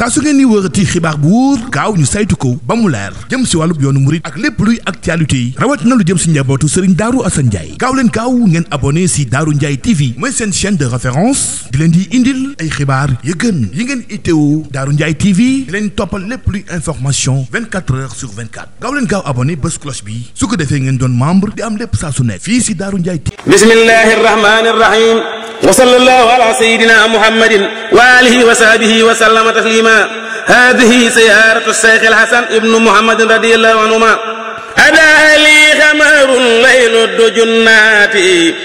saa su ngeen ni wërati xibaar bu wóor gaaw ñu saytu ko ba mu leer jëm si wàllub yoonu murit ak lépp luy actualité yi rawat na lu jëm si njabootu Serigne Darou Assane Ndiaye gaaw leen gaaw ngeen abonné si Darou Ndiaye TV mooy seen chaîne de référence di leen di indil ay xibaar yu gën yi ngeen itteewu Darou Ndiaye TV di leen toppal lépp luy information 24 heures sur 24 gaaw leen gaaw abonné bés cloche bi su ko defee ngeen doon membre di am lépp saa su ne fii si Darou Ndiaye TV. bismillahi rahmani rahim wa sallallahu ala sayyidina muhammadin wa alihi wa sahbihi wa sallama taslima hadihi ziyaratu shaykh al-hasan ibnu muhammadin radiyallahu anhuma ada li khamarun laylu dujunnati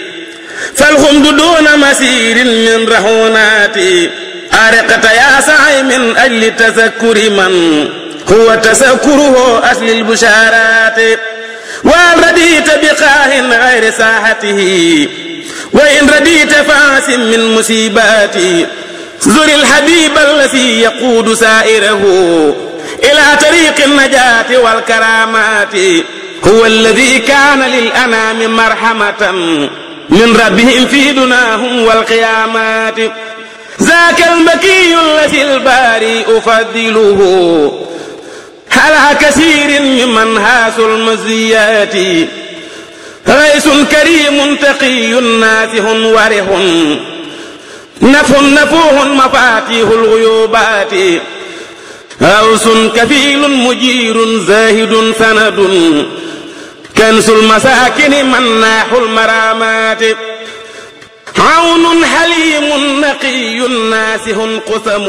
falhumdu duna masirin min rahunati arqata ya sa'i min ajli tazakkuri man huwa tazakkuruhu asli al-busharati wa radita biqahin ghayri sahatihi وإن رديت فاس من مصيباتي زر الحبيب الذي يقود سائره إلى طريق النجاة والكرامات هو الذي كان للأنام مرحمة من ربهم في دناهم والقيامات ذاك المكي الذي الباري أفضله على كثير ممن هاس المزيات رئيس كريم تقي ناسح ورح نفوه مفاتيح الغيوبات غوث كفيل مجير زاهد سند كنس المساكن مناح المرامات عون حليم نقي ناسح قسم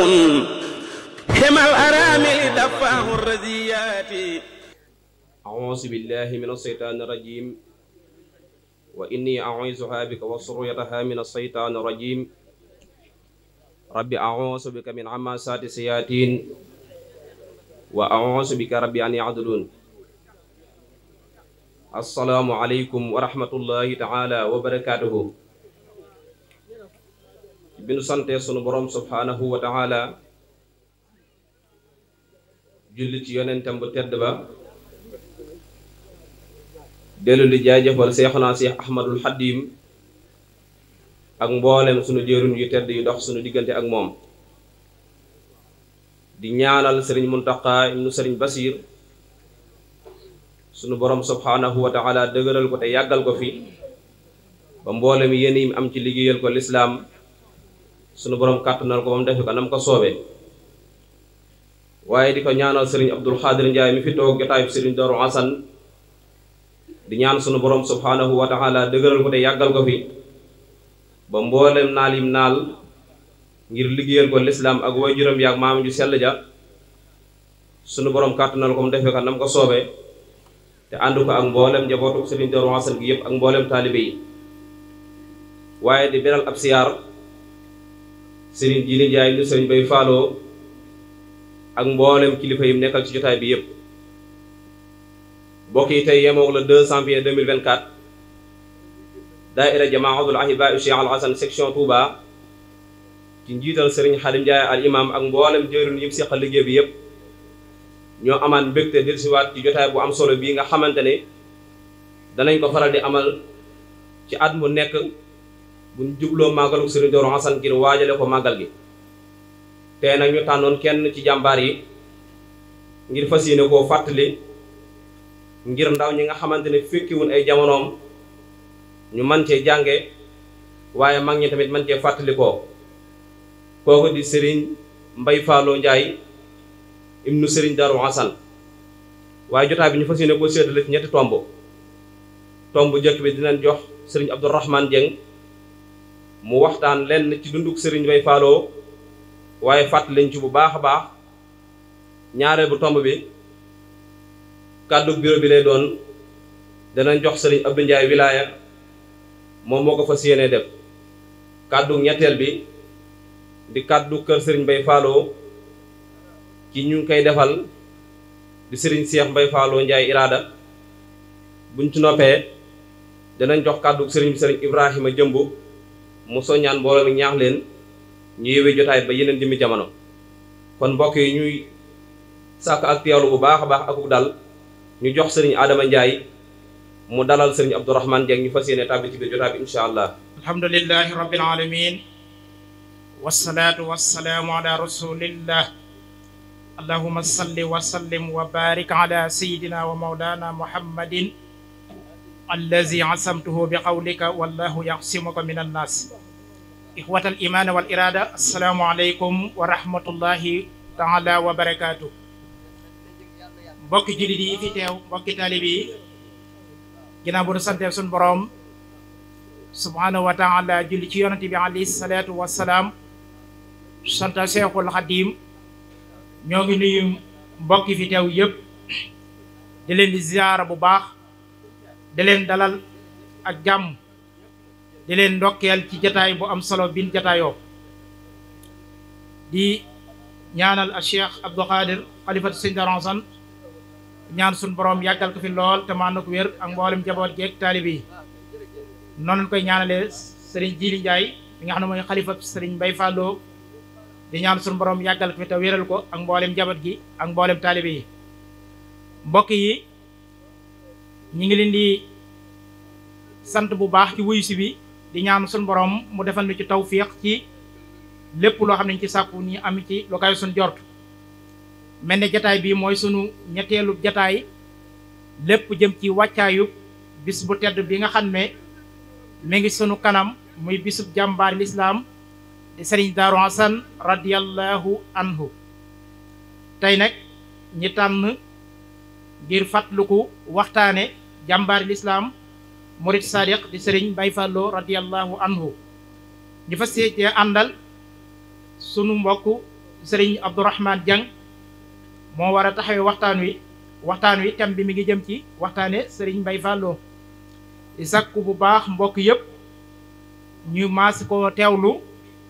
حمى الأرامل دفاه الرزيات أعوذ بالله من الشيطان الرجيم وإني أعوذها بك وذريتها من الشيطان الرجيم ربي أعوذ بك من همزات الشياطين وأعوذ بك ربي أن يحضرون السلام عليكم ورحمة الله تعالى وبركاته بن سانتي سونو بروم سبحانه وتعالى julli ci yonentam bu tedd ba dellu di jaajëfal seexuna Seex Ahmadul Xadim ak mboolem sunu jëruñ yu tedd yu dox sunu diggante ak moom di ñaanal sëriñ Muntaqa ibnu sëriñ Basiir sunu borom subhanahu wa taala dëgëral ko te yàggal ko fi ba mboolem yéen yi am ci liggéeyal ko lislaam sunu borom kàttanal ko ba mu defe ko nam ko soobee waaye di ko ñaanal sëriñ Abdul Xaadir Njaay mi fi toog jotaayu sëriñ Darou Assane di ñaan sunu borom subhanahu wa taala dëgëral ko te yàggal ko fi ba mboolem naal yim naal ngir liggéeyal ko lislaam ak waajuram yaag maam ju sell ja sunu borom kàttanal ko mu defee ko nam ko soobee te ànd ko ak mboolem njabootu Sëriñ Darou Assane gi yëpp ak mboolem taalibe yi waaye di beral ab siyaar Sëriñ Jili Njaay lu Sëriñ Bay Faaloo ak mboolem kilifa yim nekkal ci jotaay bi yëpp mbokk yi tey yemoog le 2 janvier 2024 daaira jamaatul ahibaa Cheikh Al Hassane section Touba ci njiital Serigne Khadim Ndiaye al imam ak mboolem jëriñ yi seqal liggéey bi yëpp ñoo amaan mbégte dellusiwaat ci jotaay bu am solo bii nga xamante ne danañ ko faral di amal ci at mu nekk buñ jubloo màggalu Serigne Darou Assane ngir waajale ko màggal gi tey nag ñu tànnoon kenn ci jàmbaar yi ngir fas yéene koo fàttali ngir ndaw ñi nga xamante ne fekkiwun ay jamonoom ñu man cee jànge waaye mag ñi tamit man cee fàttalikoo kooku di Serigne Mbay Fallou Ndiaye ibnu Serigne Darou Assane waaye jotaay bi ñu fas yéene koo séddale ci ñetti tomb jëkk bi dinañ jox Serigne Abdourahmane Dieng mu waxtaan lenn ci dunduk Serigne Mbay Fallou waaye fàttaliñ ci bu baax a baax ñaareel bu tomb bi kàddu bureau bi lay doon danañ jox Serigne Abdou Ndiaye wilaya moom moo ko fas yéene def kàddu ñetteel bi di kàddu kër Serigne Mbay Fallou ci ñu ngi koy defal di Serigne Cheikh Mbay Fallou Ndiaye Irada buñ ci noppee danañ jox kàddu Serigne Ibrahima Jëmb mu soññaan mbooloo mi ñaax leen ñu yewee jotaay ba yeneen jëmmi jamono kon mbokk yi ñuy sàkk ak teewlu bu baax a baax akuk dal ñu jox Serigne Adama Ndiaye mu dalal Serigne Abdourahmane Dieng ñu fas yéene tàbbi ci biir jotaay bi insha allah. alhamdulillahi rabbil alamin wassalatu wassalamu ala rasulillah allahumma salli wa sallim wa barik ala sayidina wa mawlana muhammadin allazi asamtuhu bi qawlika wallahu yaxsimuka min annas. ixwatal imaana wal irada, assalaamu aleykum wa rahmatullahi taala wa barakaatu. mbokki jullit yi fi teew, mbokki taalib yi, ginnaaw bu nu santee suñu boroom subhaanahu wa taala, julli ci yonante bi alayhi salaatu wassalaam, santa Seexul Xadiim, ñoo ngi nuyu mbokki fi teew yëpp di leen di ziyaara bu baax, di leen dalal ak jàmm, di leen ndokkeel ci jataay bu am solo bin jataayoo, di ñaanal a Cheikh Abdou Khadir xalifatu Sëñ Daaru Asan, ñaan suñ borom yàggal ko fi lool te maa na ko wér ak mboolem jaboot geeg taalibe yi. noonu lañ koy ñaanalee Serigne Djili Ndiaye mi nga xam ne mooy xalifatu Serigne Mbaye Fallou, di ñaan suñu borom yàggal ko fi te wéral ko ak mboolem jaboot gi ak mboolem taalibe yi. mbokk yi ñi ngi leen di sant bu baax ci wuyu si bi, di ñaan suñu borom mu defal ñu ci tawfiq ci lépp loo xam ne ñu ci sàkku ñi am ci lu kaw suñ jort. mel ne jataay bii mooy sunu ñetteelu jataay, lépp jëm ci wàccaayu bis bu tedd bi nga xam ne mi ngi sunu kanam, muy bisub jàmbaar lislaam di Sëriñ Daaru Asan radiyallahu anhu. tey nag ñi tànn ngir fàttaliku waxtaane jàmbaar lislaam murid sadiq di Sëriñ Mbay Fallou radiyallahu anhu. ñu fas yéene àndal sunu mbokk Sëriñ Abdourahmane Dieng, moo war a taxawee waxtaan wi thème bi mi ngi jëm ci waxtaane Sëriñ Mbay Fallou. di sàkku bu baax mbokk yëpp ñu maas ko teewlu,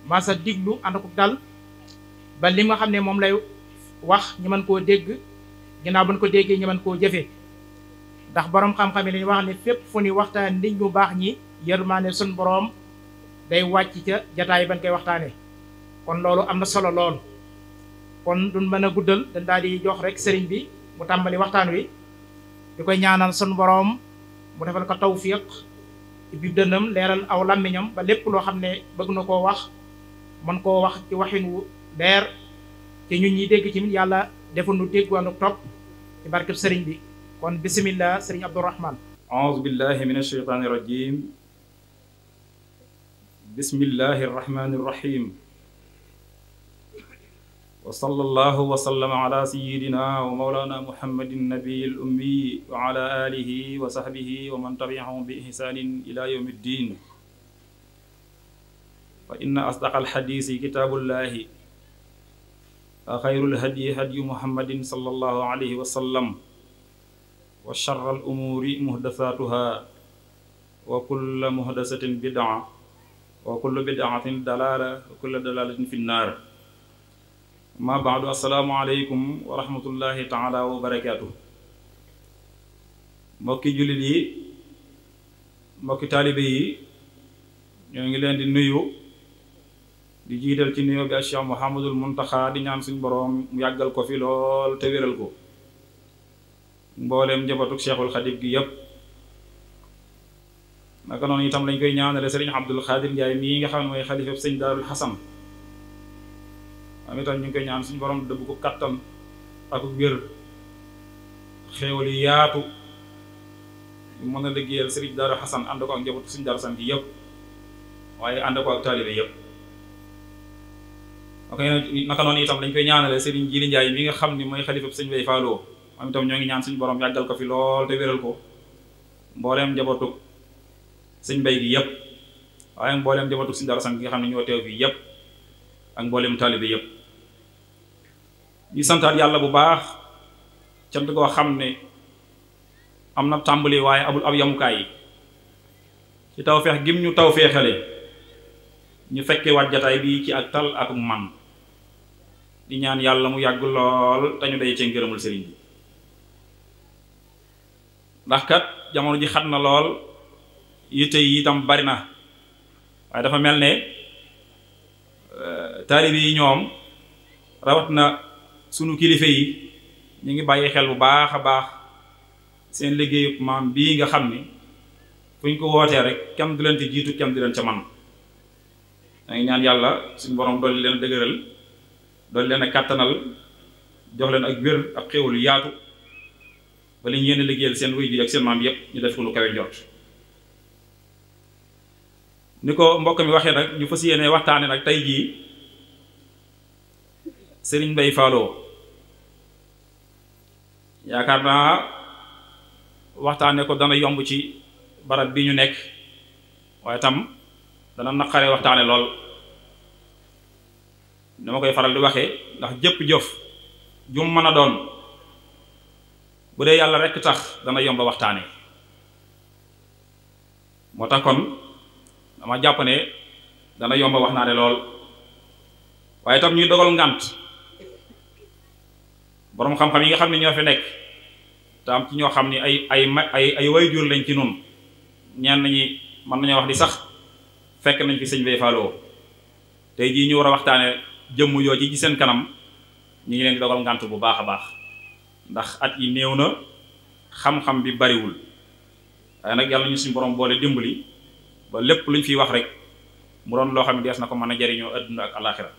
maasa diglu ànd ko dal ba li nga xam ne moom lay wax ñu mën koo dégg, ginnaaw ba ñu ko déggee ñu mën koo jëfe. ndax borom xam-xam yi dañuy wax ne fépp fu ni waxtaan nit ñu baax ñi, yërmaane sun borom day wàcc ca jataay bañ koy waxtaane. kon loolu am na solo lool. kon duñ mën a guddal, dañ daal di jox rek sëriñ bi mu tàmbali waxtaan wi, di koy ñaanal sun borom mu defal ko tawfiq ci biir dënnam, leeral aw làmmiñam ba lépp loo xam ne bëgg na koo wax mën koo wax ci waxin wu leer, ci ñun ñi dégg ci yàlla defal nu dégg wàllu topp ci barkeb sëriñ bi. kon bismillah sëriñ Abdourahmane. aouzu billahi min ashaytaani rajim. bismillahi rahmani rahim. wa sallallahu wa sallama ala sayyidina wa mawlana muhammadin nabiyil ummi wa ala alihi wa sahbihi wa man tabi'ahum bi ihsanin ila yawmi ddin. fa inna asdaqal hadisi kitabullahi wa xayrul hadyi hadyu muhammadin sallallahu alayhi wa sallam wa sharral umuri muhdathatuha wa kullu muhdathatin bid'a wa kullu bid'atin dalala wa kullu dalalatin fin nar. ma baadu, assalaamu aleykum wa rahmatullahi taala wa barakaatu. mbokki jullit yi, mbokki taalibe yi, ñoo ngi leen di nuyu, di jiital ci nuyoo bi ak Cheikh Mouhamadul Muntaxa, di ñaan suñ boroom mu yàggal ko fi lool te wéral ko, mbooleem njabatuk Cheikhul Xadim gi yépp. naka noonu itam lañ koy ñaanale Sëriñ Abdul Xaadir Njaay mii nga xam ne mooy xalifa Sëñ Daarul Xasan, am itam ñu ngi koy ñaan suñu borom dëbb ko kattan ak wér, xéewal yi yaatu, mën a liggéeyal Sëriñ Daaru Xasan ànd ko ak njabootu Sëriñ Daaru Xasan gi yëpp, waaye ànd ko ak taalibe yëpp. ok, naka noonu itam lañ koy ñaanale Sëriñ Jili Njaay mi nga xam ni mooy xalifa Sëñ Mbay Fallou, am itam ñoo ngi ñaan suñu borom yàggal ko fi lool te wéral ko, mbooleem njabootu Sëñ Mbay gi yëpp, waaye mbooleem njabootu Sëñ Daaru Xasan gi nga xam ne ñoo teew fii yëpp ak mbooleem taalibe yëpp. ñu santaat yàlla bu baax, cant koo xam ne am na tàmbali waaye abul ab yamukaay yi, ci tawfeex gim ñu tawfeexale ñu fekke waat jataay bi ci ak tal ak man, di ñaan yàlla mu yàgg lool te ñu day cee ngërëmul sëriñ bi. ndax kat jamono ji xat na lool, yitte yi itam bari na, waaye dafa mel ne taalibe yi ñoom rawat na sunu kilifa yi ñu ngi bàyyi xel bu baax a baax seen liggéeyu maam bii nga xam ni fu ñu ko wootee rek kenn du leen ci jiitu kenn du leen ca man. da ngi ñaan yàlla suñu borom dolli leen a dëgëral, dolli leen a kàttanal jox leen ak wér ak xéwal yu yaatu ba li ñu yéen a liggéeyal seen wuy ji ak seen maam yépp ñu def ko lu kawe njort. ni ko mbokk mi waxee nag ñu fas yéene waxtaane nag tey jii Serigne Mbaye Fallo yaakaar naa waxtaane ko dana yomb ci barab bi ñu nekk waaye tam dana naqare waxtaane lool dama koy faral di waxee ndax jëpp jëf jum mën a doon bu dee yàlla rekk tax dana yomb waxtaane moo tax kon dama jàpp ne dana yomb wax naa ne lool waaye tam ñuy dogal ngànt boroom xam-xam yi nga xam ne ñoo fi nekk te am ci ñoo xam ni ay waajur lañ ci nun ñenn ñi mën nañoo wax di sax fekk nañ fi sëñ Mbaye Fallo tey jii ñu war a waxtaane jëmm yoo ci seen kanam ñu ngi leen di dogal ngànt bu baax a baax ndax at yi néew na xam-xam bi bariwul waaye nag yàlla ñu suñu borom boole dimbali ba lépp luñ fiy wax rek mu doon loo xam ne dees na ko mën a jariñoo adduna ak alaxira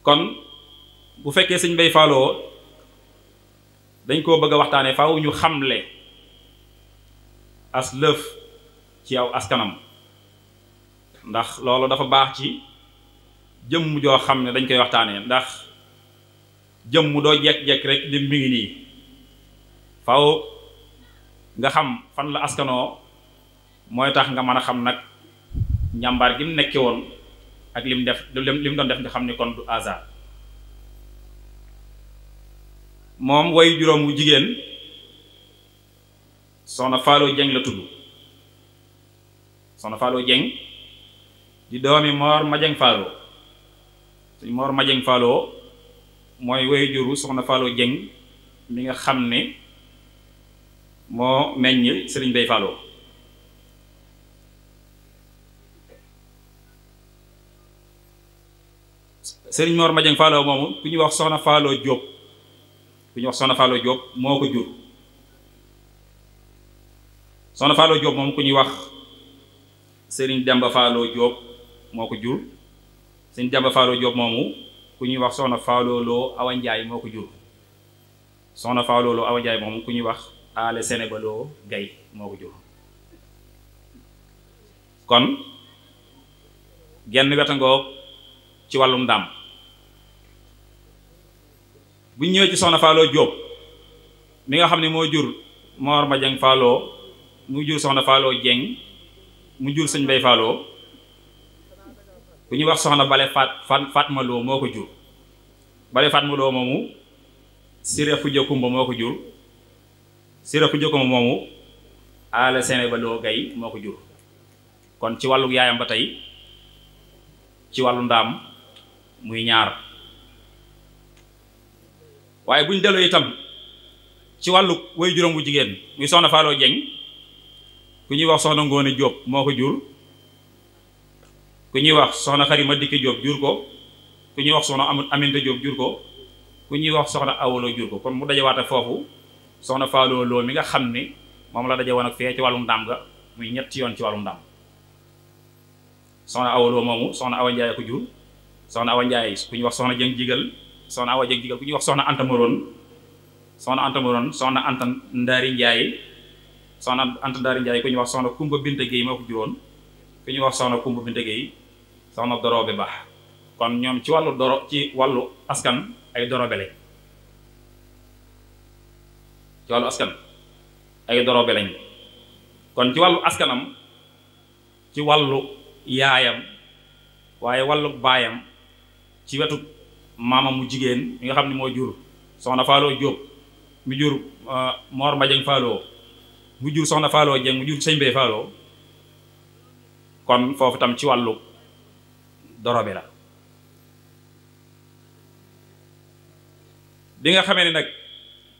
kon bu fekkee sëñ Mbaye Fallo dañ koo bëgg a waxtaane faaw ñu xamle as lëf ci aw askanam ndax loolu dafa baax ci jëmm joo xam ne dañ koy waxtaanee ndax jëmm doo jekk-jekk rek di mi ngi nii faaw nga xam fan la askanoo mooy tax nga mën a xam nag njàmbaar gi mu nekke woon ak lim doon def nga xam ni kon du hasard moom way juróom wu jigéen soxna Fallo Dieng la tudd soxna Fallo Dieng di doomi Mor Madieng Fallo suñ Mor Madieng Fallo mooy way juru soxna Fallo Dieng mi nga xam ne moo meññ Serigne Mbaye Fallo Serigne Mor Madieng Fallo moomu ku ñuy wax soxna Fallo Diop ku ñuy wax soxna Fallo Diop moo ko jur soxna Fallo Diop moom ku ñuy wax Serigne Demba Fallo Diop moo ko jur Serigne Demba Fallo Diop moomu ku ñuy wax soxna Fallo Lo Awa Ndiaye moo ko jur soxna Fallo Lo Awa Ndiaye moomu ku ñuy wax Ale Sénébaloo Gaye moo ko jur kon genn wetangoo ci wàllum ndam bu ñëwee ci soxna Fallo Diop mi nga xam ne moo jur Mor Madieng Fallo mu jur soxna Fallo Dieng mu jur sëñ Mbaye Fallo ku ñuy wax soxna Bale Fatma Lo moo ko jur Bale Fatma Lo moomu Siré Khoudia Koumba moo ko jur Siré Khoudia Koumba moomu Ale Sénébaloo Gaye moo ko jur kon ci wàllu yaayam ba tey ci wàllu ndaam muy ñaar waaye buñ delloo itam ci wàllu way juróom bu jigéen muy soxna Fallo Dieng ku ñuy wax soxna Ngoone Diop moo ko jur ku ñuy wax soxna Xarima Dikki Diop jur ko ku ñuy wax soxna Aminta Diop jur ko ku ñuy wax soxna Awolo jur ko kon mu dajewaat ak foofu soxna Fallo Lo mi nga xam ni moom la daje woon ak fee ci wàllum ndam ga muy ñetti yoon ci wàllum ndam soxna Awolo moomu soxna Awa Ndiaye ko jur soxna Awa Ndiaye ku ñuy wax soxna Dieng Jigal soxna Awa Dieng Jigal ku ñuy wax soxna Anta Moron soxna Anta Ndari Ndiaye soxna Anta Ndari Ndiaye ku ñuy wax soxna Kumba Binte Gueye moo ko juróon ku ñuy wax soxna Kumba Binte Gueye soxna Dorobe Ba kon ñoom ci wàllu askan ay Dorobe lañ ci wàllu askan ay Dorobe lañ kon ci wàllu askanam ci wàllu yaayam waaye wàllu baayam ci wetu maamam mu jigéen mi nga xam ne moo jur soxna Fallo Diop mu jur Mor Madieng Fallo mu jur soxna Fallo Dieng mu jur sëñ Mbaye Fallo kon foofu tam ci wàllu Dorobe la bi nga xamee ne nag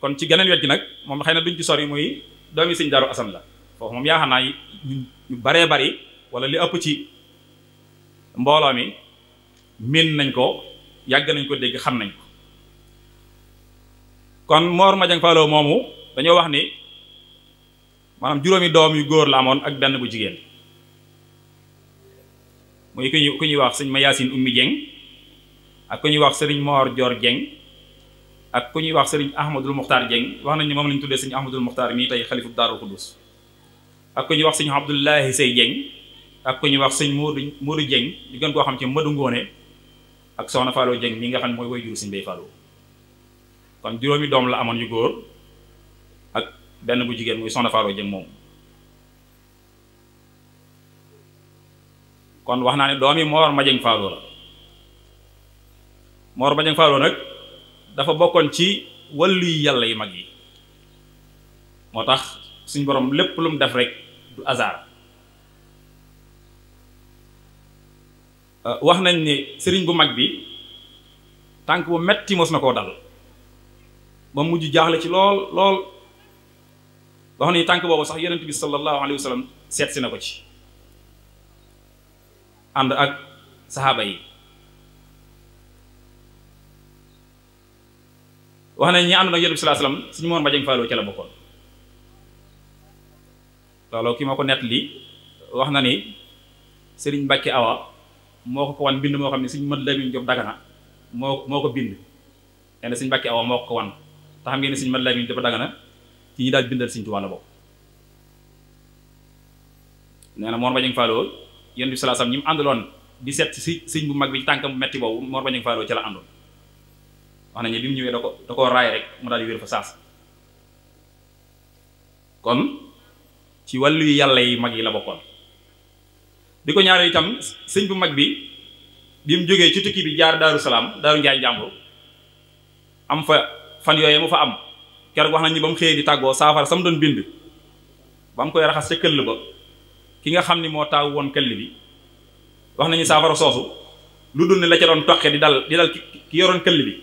kon ci geneen wet gi nag moom xëy na duñ ci sori muy doomi sëñ Daaru Asan la foofu moom yaakaar naa ñu baree bari wala li ëpp ci mbooloo mi miin nañ ko yàgg nañ ko dégg xam nañ ko kon Mor Madieng Fallo moomu dañoo wax ni maanaam juróomi doom yu góor la amoon ak benn bu jigéen muy ku ñuy wax sëñ ma Yaasin Ummi Dieng ak ku ñuy wax sëriñ Mor Dior Dieng ak ku ñuy wax sëriñ Ahmadul Muxtaar Dieng wax nañ ne moom lañu tuddee sëriñ Ahmadul Muxtaar mii tey xalifu Daarul Xuddus ak ku ñuy wax sëriñ Abdullahi Sey Dieng ak ku ñuy wax sëriñ Modou Dieng di gën koo xam ci Madu Ngoone ak soxna Fallou Dieng mi nga xam ne mooy way juru sëriñ Bay Fallou kon juróomi doom la amoon yu góor ak benn bu jigéen muy soxna Fallou Dieng moom kon wax naa ne doomi Mor Madieng Fallou la Mor Madieng Fallou nag dafa bokkoon ci wàllu yi yàlla yu mag yi moo tax suñ borom lépp lu mu def rek du hasard wax nañ ni sëriñ bu mag bi tànk bu metti mos na koo dal ba mujj jaaxle ci lool lool wax ni tànk boobu sax yonent bi sallallahu alayhi wa sallam seet si na ko ci ànd ak saxaaba yi wax nañ ñi ànd nag yonent bi sallallahu alayhi wa sallam suñu Mor Madieng Fallou ca la bokkoon loolu ki ma ko nett li wax na ni Sëriñ Mbàkke Awa moo ko wan bind moo xam ne Sëriñ Mad Lamin Jóob Dagana moo ko bind nee na Sëriñ Mbàkke Awa moo ko wan te xam ngeen ne Sëriñ Mad Lamin Jóob Dagana ci ñi daal bindal Sëriñ Tuubaa la bokk nee na Mor Madieng Fallou yonent bi sallallahu alayhi wasallam ñi mu àndaloon di seet si sëñ bu mag bi tànkam bu metti boobu Mor Madieng Fallou ca la àndoon wax nañu bi mu ñëwee da ko raay rek mu daal di wér fa saas kon ci wàllu yu yàlla yi mag yi la bokkoon di ko ñaareel itam sëñ bu mag bi bi mu jógee ci tukki bi jaar Daaru Salaam Daaru Njaay Njàmbur am fa fan yooyu mu fa am keroog wax nañ ni ba mu xëyee di tàggoo saafara sam doon bind ba mu koy raxas ca këll ba ki nga xam ni moo taaw woon këll bi wax nañu saafara soosu lu dul ne la ca doon toqe di dal ki yoroon këll bi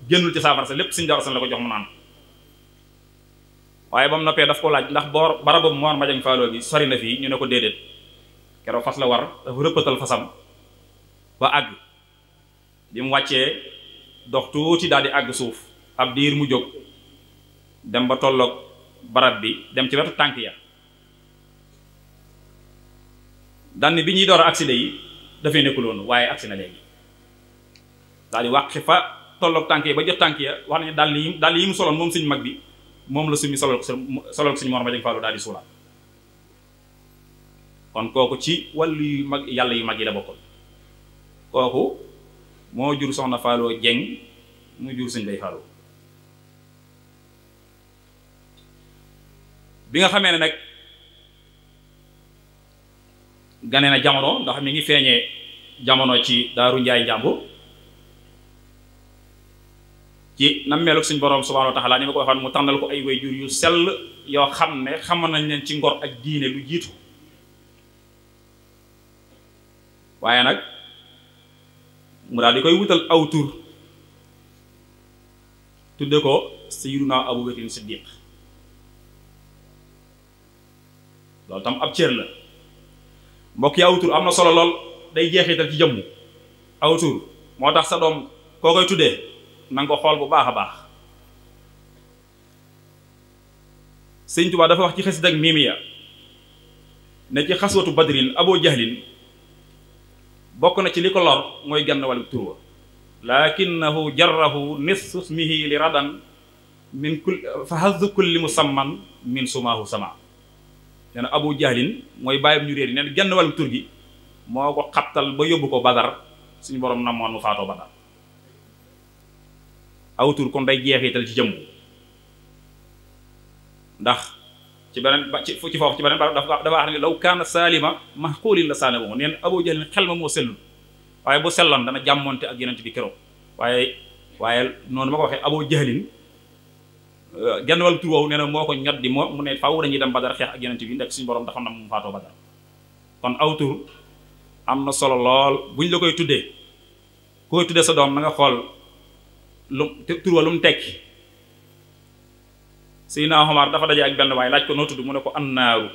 génnul ci saafara sa lépp Sëriñ Daaru Asan la ko jox mu naan waaye ba mu noppee daf ko laaj ndax barabu Mor Madieng Fallou bi sori na fii ñu ne ko déedéet keroog fas la war dafa rëppatal fasam ba àgg bi mu wàccee dox tuuti daal di àgg suuf ab diir mu jóg dem ba tolloog barab bi dem ci wetu tànk ya daan bi ñuy door a accident yi dafay nekkuloon waaye agsi na léegi daal di wàqi fa tolloog tànk yi ba jot tànk ya wax nañu dàll yi mu soloon moom suñu mag bi moom la sumi solol suñu Mor Madieng Fallou daal di suulaat kon kooku ci wàllu yu mag yàlla yu mag yi la bokkoon kooku moo jur soxna Fallou Dieng mu jur Sëriñ Bay Fallou bi nga xamee ne nag gane na jamono ndax mi ngi feeñee jamono ci Daaru Njaay Njàmbur ci nammeelug suñ borom subhaanahu wa taala ni ma ko waxoon mu tànnal ko ay waajur yu sell yoo xam ne xamal nañ leen ci ngor ak diine lu jiitu waaye nag mu daal di koy wutal aw tur tudde ko Sayyiduna Abu Bakrin Siddiq loolu tam ab cër la mbokk yi aw tur am na solo lool day jeexital ci jëmm aw tur moo tax sa doom koo koy tuddee na nga ko xool bu baax a baax Sëriñ Tuubaa dafa wax ci xasida ak Miimiya ne ci xaswatu badrin Abu Jahlin bokk na ci li ko lor mooy genn wàllu tur wa lakinnahu jarrahu nisfu ismihi li radan min kulli fa hazzu kulli musamman min sumaahu sama nee na Abu Jahlin mooy bàyyib ñu réer yi nee na genn wàllu tur gi moo ko xabtal ba yóbbu ko Badar suñu borom namoon mu faatoo Badar aw tur kon day jeexital ci jëmm ndax ci beneen ci foofu ci beneen ba dafa wax ne law kaana saalima mahquulin la saane boobu neen Abu Jahl xel ma moo sellul waaye bu selloon dana jàmmonte ak yeneen bi keroog waaye noonu ma ko waxee Abu Jahlin genn wàllu tur woowu nee na moo ko ñot di mu ne faaw dañuy dem Badar xeex ak yeneen bi ndax suñu borom dafa na mu faatoo Badar kon aw tur am na solo lool buñ la koy tuddee ku koy tuddee sa doom na nga xool tur wa lu mu tekki Seydina Omar dafa daje ak benn waaye laaj ko noo tudd mu ne ko annaaru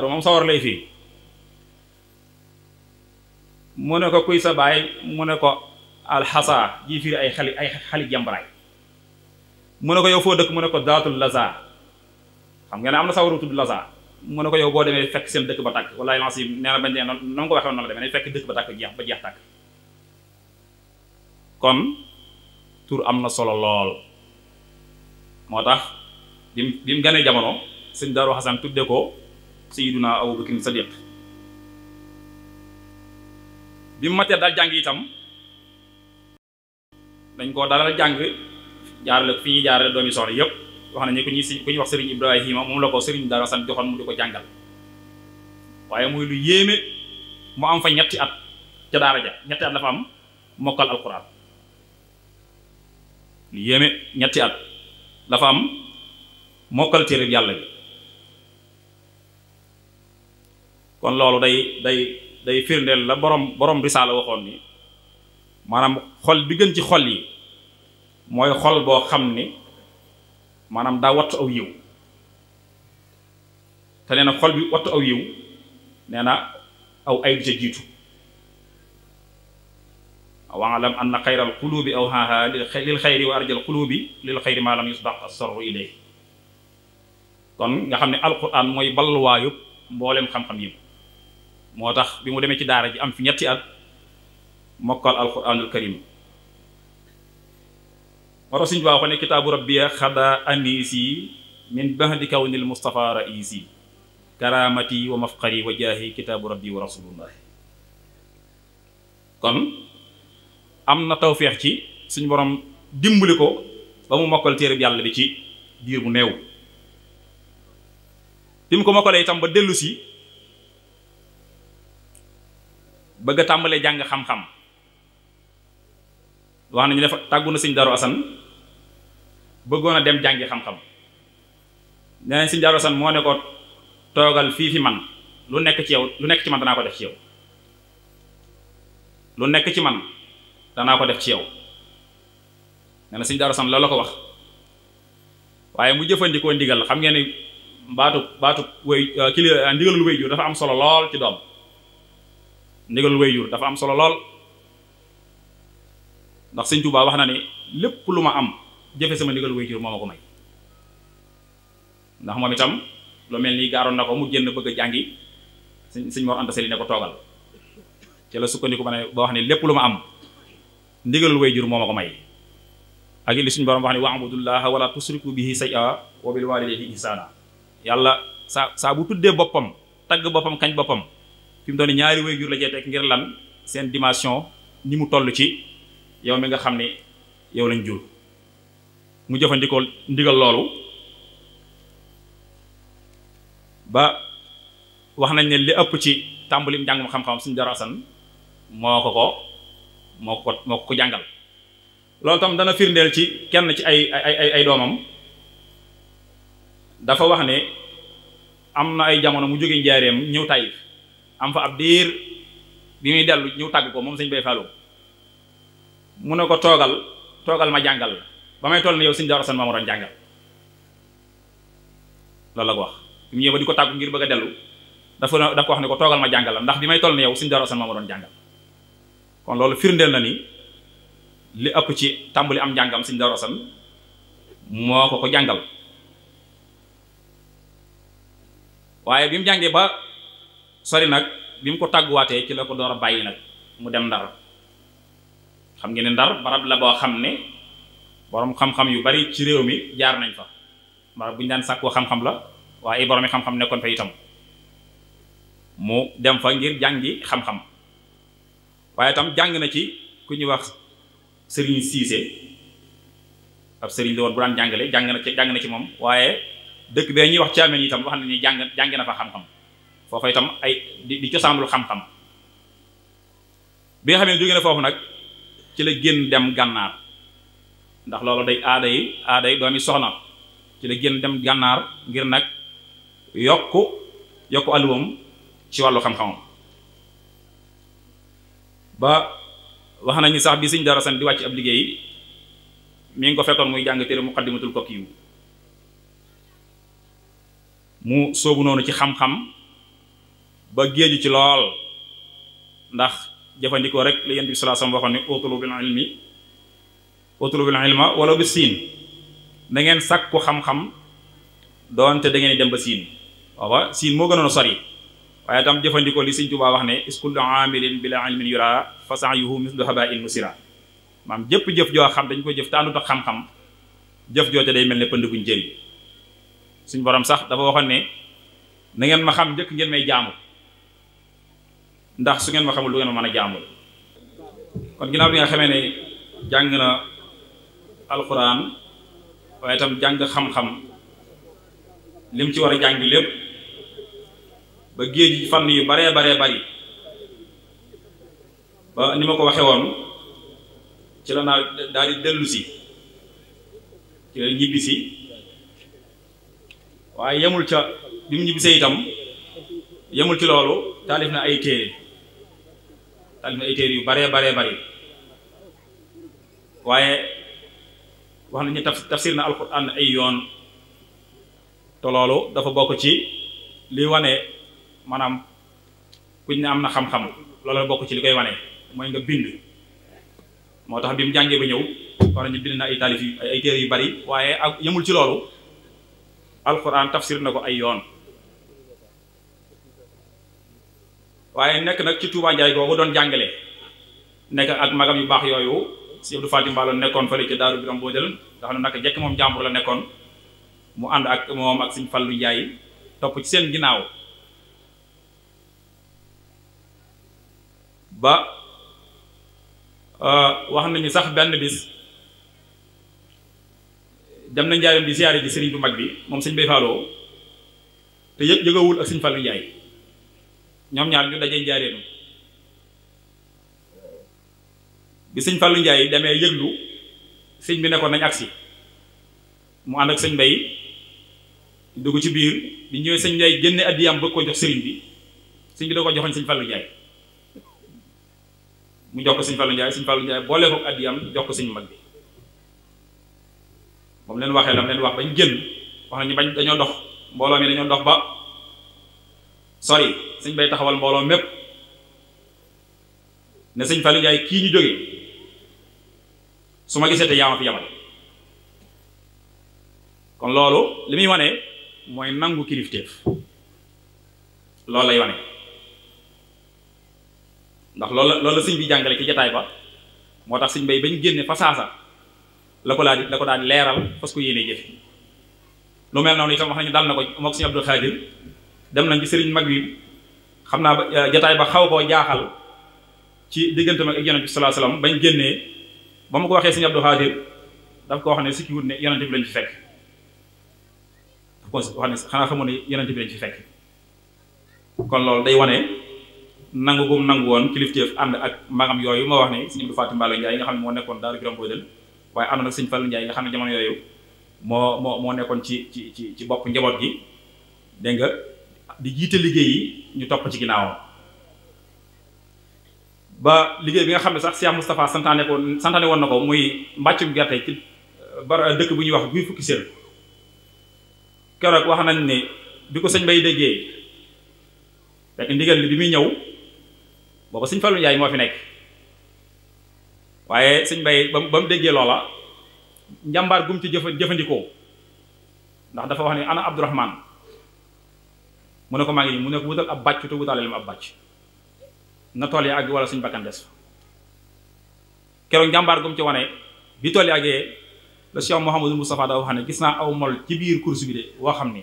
moom sawar lay fii mu ne ko kuy sa baay mu ne ko alxasa ji firi ay xali jambaraay mu ne ko yow foo dëkk mu ne ko daatul laza xam nga ne am na sawaru tudd laza mu ne ko yow boo demee fekk seen dëkk ba tàkk wala lancé nee na bañ nee na ma ko waxee noonu la demee ne fekk dëkk ba tàkk jeex tàkk kon tur am na solo lool moo tax bi mu ganee jamono sëñ Daaru Xasan tudde ko Sayyiduna Abu Bakr Sadiq bi mu matee daal jàng itam dañ koo dalal jàng jaarale fi ñuy jaarale doomi soxna yépp wax nañu ku ñuy wax Serigne Ibrahima moom la ko Serigne Daaru Xasan joxoon mu di ko jàngal waaye muy lu yéeme mu am fa ñetti at ca daara ja ñetti at la fa am mokkal alquran lu yéeme ñetti at la fa am mokkal téere yàlla bi kon loolu day firndeel la borom risaala waxoon ni maanaam xol bi gën ci xol yi mooy xol boo xam ni maanaam daa wattu aw yiw te nee na xol bi wattu aw yiw nee na aw ay du ca jiitu wa'lam anna xayral qulubi awhaaha lil xayri wa arjal qulubi lil xayri ma lam yusbaq as-sarru ilayhi kon nga xam ne alquran mooy balluwaayu mboolem xam-xam yi moo tax bi mu demee ci daara ji am fi ñetti at mokkal alquranul karim moo tax suñu baaxoo ne kitaabu rabbiya xada anisi min bahdi kawnil mustafa raisi karamati wa mafqari wa jaahi kitaabu rabbi wa rasulullah kon am na tawféex ci suñu borom dimbali ko ba mu mokkal téere bi yàlla bi ci diir bu néew bi mu ko mokkalee itam ba dellu si bëgg a tàmbalee jàng xam-xam wax nañu dafa tàggu na sëñ Daaru Asan bëggoon a dem jàngi xam-xam nee nañ sëñ Daaru Asan moo ne ko toogal fii fi man lu nekk ci yow lu nekk ci man danaa ko def ci yow lu nekk ci man danaa ko def ci yow nee na sëñ Daaru Asan loolu la ko wax waaye mu jëfandikoo ndigal xam ngeen ni baatu wéy ndigalul wéy jur dafa am solo lool ci doom ndigalul wéy jur dafa am solo lool ndax sëñ Tuubaa wax na ni lépp lu ma am jëfe sama ndigal wéy jur moo ma ko may ndax moom itam lu mel nii gaaroon na ko mu génn bëgg a jàngi sëñ Mor Anta Sali ne ko toogal ci la sukkandiku ba wax ne lépp lu ma am ndigalul way jur moo ma ko may ak li suñu borom wax ne wa'budullaha wala tusriku bihi shay'a wa bil walidayni ihsana yàlla saa bu tuddee boppam tagg boppam kañ boppam fi mu doon ñaari way jur la cee teg ngir lan seen dimension ni mu toll ci yow mi nga xam ne yow lañ jur mu jëfandikoo ndigal loolu ba wax nañ ne li ëpp ci tàmbalim njàngum xam-xam suñu Daaru Asan moo ko jàngal loolu tam dana firndeel ci kenn ci ay doomam dafa wax ne am na ay jamono mu jóge njaareem ñëw Taïf am fa ab diir bi muy dellu ñëw tàgg ko moom sëñ Bay Fallou mu ne ko toogal ma jàngal ba may toll ne yow sëñ Daaru Asan moo ma doon jàngal loolu la ko wax bi mu ñëwee ba di ko tàggu ngir bëgg a dellu dafa ko wax ne ko toogal ma jàngal la ndax bi may toll ne yow sëñ Daaru Asan moo ma doon jàngal kon loolu firndeel na ni li ëpp ci tàmbali am njàngam sëñ Daaru Asan moo ko jàngal waaye bi mu jàngee ba sori nag bi mu ko tàgguwaatee ci la ko door a bàyyi nag mu dem Ndar xam ngeen ne Ndar barab la boo xam ne borom xam-xam yu bari ci réew mi jaar nañ fa barab bu ñu daan sàkkoo xam-xam la waaye ay borom yi xam-xam nekkoon fa itam mu dem fa ngir jàngi xam-xam waaye itam jàng na ci ku ñuy wax Serigne Cissé ab Serigne la woon bu daan jàngale jàng na ci moom waaye dëkk bee ñuy wax Thiamène itam wax nañu jàng na fa xam-xam foofa itam ay di cosaanul xam-xam bi nga xam ne jóge na foofu nag ci la génn dem gànnaar ndax loolu day aaday doomi soxna ci la génn dem gànnaar ngir nag yokku alluwam ci wàllu xam-xamam ba wax nañu sax bi sëñ Daaru Asan di wàcc ab liggéey mi ngi ko fekkoon muy jàng téere muqaddimatul kokkiyu mu soobu noonu ci xam-xam ba géeju ci lool ndax jëfandikoo rek li Yonent bi sallallahu alayhi wasallam waxoon ne utlubil ilma wala bi siin da ngeen sàkku xam-xam doonte da ngeen dem ba siin waaw siin moo gënoon a sori waaye tam jëfandikoo li Sëñ Tuubaa wax ne iskullu aamilin bila ilmin yura fa sa'yuhu mislu haba'in musira maam jëpp jëf joo xam dañ ko jëf te àndut ak xam-xam jëf joote day mel ne pënd buñ jëriñ suñ borom sax dafa waxoon ne na ngeen ma xam njëkk ngeen may jaamu ndax su ngeen ma xamul lu ngeen ma mën a jaamul. kon ginnaaw bi nga xamee ne jàng na alxuraan waaye itam jàng xam-xam lim ci war a jàng lépp ba géej fànn yu baree bari ba ni ma ko waxee woon ci la naa daal di dellu si ci la ñibbi si waaye yemul ca bi mu ñibbisee itam yemul ci loolu taalif na ay téere yu baree bari waaye wax nañu tafsir na alquran ay yoon te loolu dafa bokk ci li wane maanaam kuñ ne am na xam-xam loolu bokk ci li koy wane mooy nga bind moo tax bi mu jàngee ba ñëw war nañu bind na ay taalif yu ay téere yu bari waaye ak yemul ci loolu alquran tafsir na ko ay yoon waaye nekk nag ci Touba Ndiaye googu doon jàngale nekk ak magam yu baax yooyu si Abdou Fatim Mballo nekkoon fële ci Daaru Biram boo jël nga xam ne naka jekk moom jàmbur la nekkoon mu ànd ak moom ak Sëñ Fallu Ndiaye topp ci seen ginnaaw ba wax nañu sax benn bis dem na njaareem di siyaare ji sëriñ bu mag bi moom Sëñ Bay Falloo te yëgawul ak Sëñ Fallu Ndiaye ñoom ñaar ñu dajee njaareem bi Sëñ Fallu Ndiaye demee yëglu sëñ bi nekkoon nañ agsi mu ànd ak Sëñ Bay dugg ci biir bi ñëwee Sëñ Ndiaye génne addiyam bëgg ko jox sëriñ bi sëñ bi da ko joxoñ Sëñ Fallu Ndiaye mu jox ko Sëñ Fallu Ndiaye Sëñ Fallu Ndiaye boole ko addiyam jox ko sëñ mag bi moom leen waxee lam leen wax bañ génn wax nañu bañ dañoo dox mbooloo mi dañoo dox ba sori Sëñ Bay taxawal mbooloo mépp ne Sëñ Fallu Ndiaye kii ñu jógee su ma gisee te yaa ma fi yabal kon loolu li muy wane mooy nangu kilifteef loolu lay wane ndax loolu la sëñ bi jàngale ci jataay ba moo tax Sëñ Bay bañ génne fa saasa la ko daan leeral fas ko yéenee jëfe lu mel noonu itam wax nañu dal na ko mook Sëñ Abdul Xaadir dem nañ ci sëriñ mag bi xam naa ba jataay ba xaw koo jaaxal ci diggante mag ak yonent bi sallallahu alayhi wasallam bañ génnee ba ma ko waxee Sëñ Abdul Xaadir daf ko wax ne sikki wut ne yonent bi lañ fi fekk daf ko wax ne xanaa xamoon ne yonent bi lañ fi fekk kon loolu day wane nangu gum nangu woon kilifteef ànd ak magam yooyu ma wax ne Sëñ Abdou Fatim Mballo Ndiaye nga xam ne moo nekkoon Daaru Biram Boodel waaye ànd nag Sëñ Fallu Ndiaye nga xam ne jamono yooyu moo nekkoon ci bopp njaboot gi dégg nga di jiite liggéey yi ñu topp ci ginnaawam ba liggéey bi nga xam ne sax Cheikh Moustapha santaane woon na ko muy mbàccum gerte ci dëkk bu ñuy wax guy fukki sér keroog wax nañ ne bi ko Sëñ Bay déggee fekk ndigal li bi muy ñëw booba Sëñ Fallu Ndiaye moo fi nekk waaye Sëñ Bay ba mu déggee loola njàmbaar gum ci jëfandikoo ndax dafa wax ne ana Abdourahman mu ne ko maa ngi nii mu ne ko wutal ab bàcc te wutaaleel ma ab bàcc na tool yi àgg wala suñ bakkan des fa keroog njàmbaar gum ci wane bi tool yi àggee la Cheikh Mouhamadou Moustapha daa wax ne gis naa aw mol ci biir course bi de woo xam ni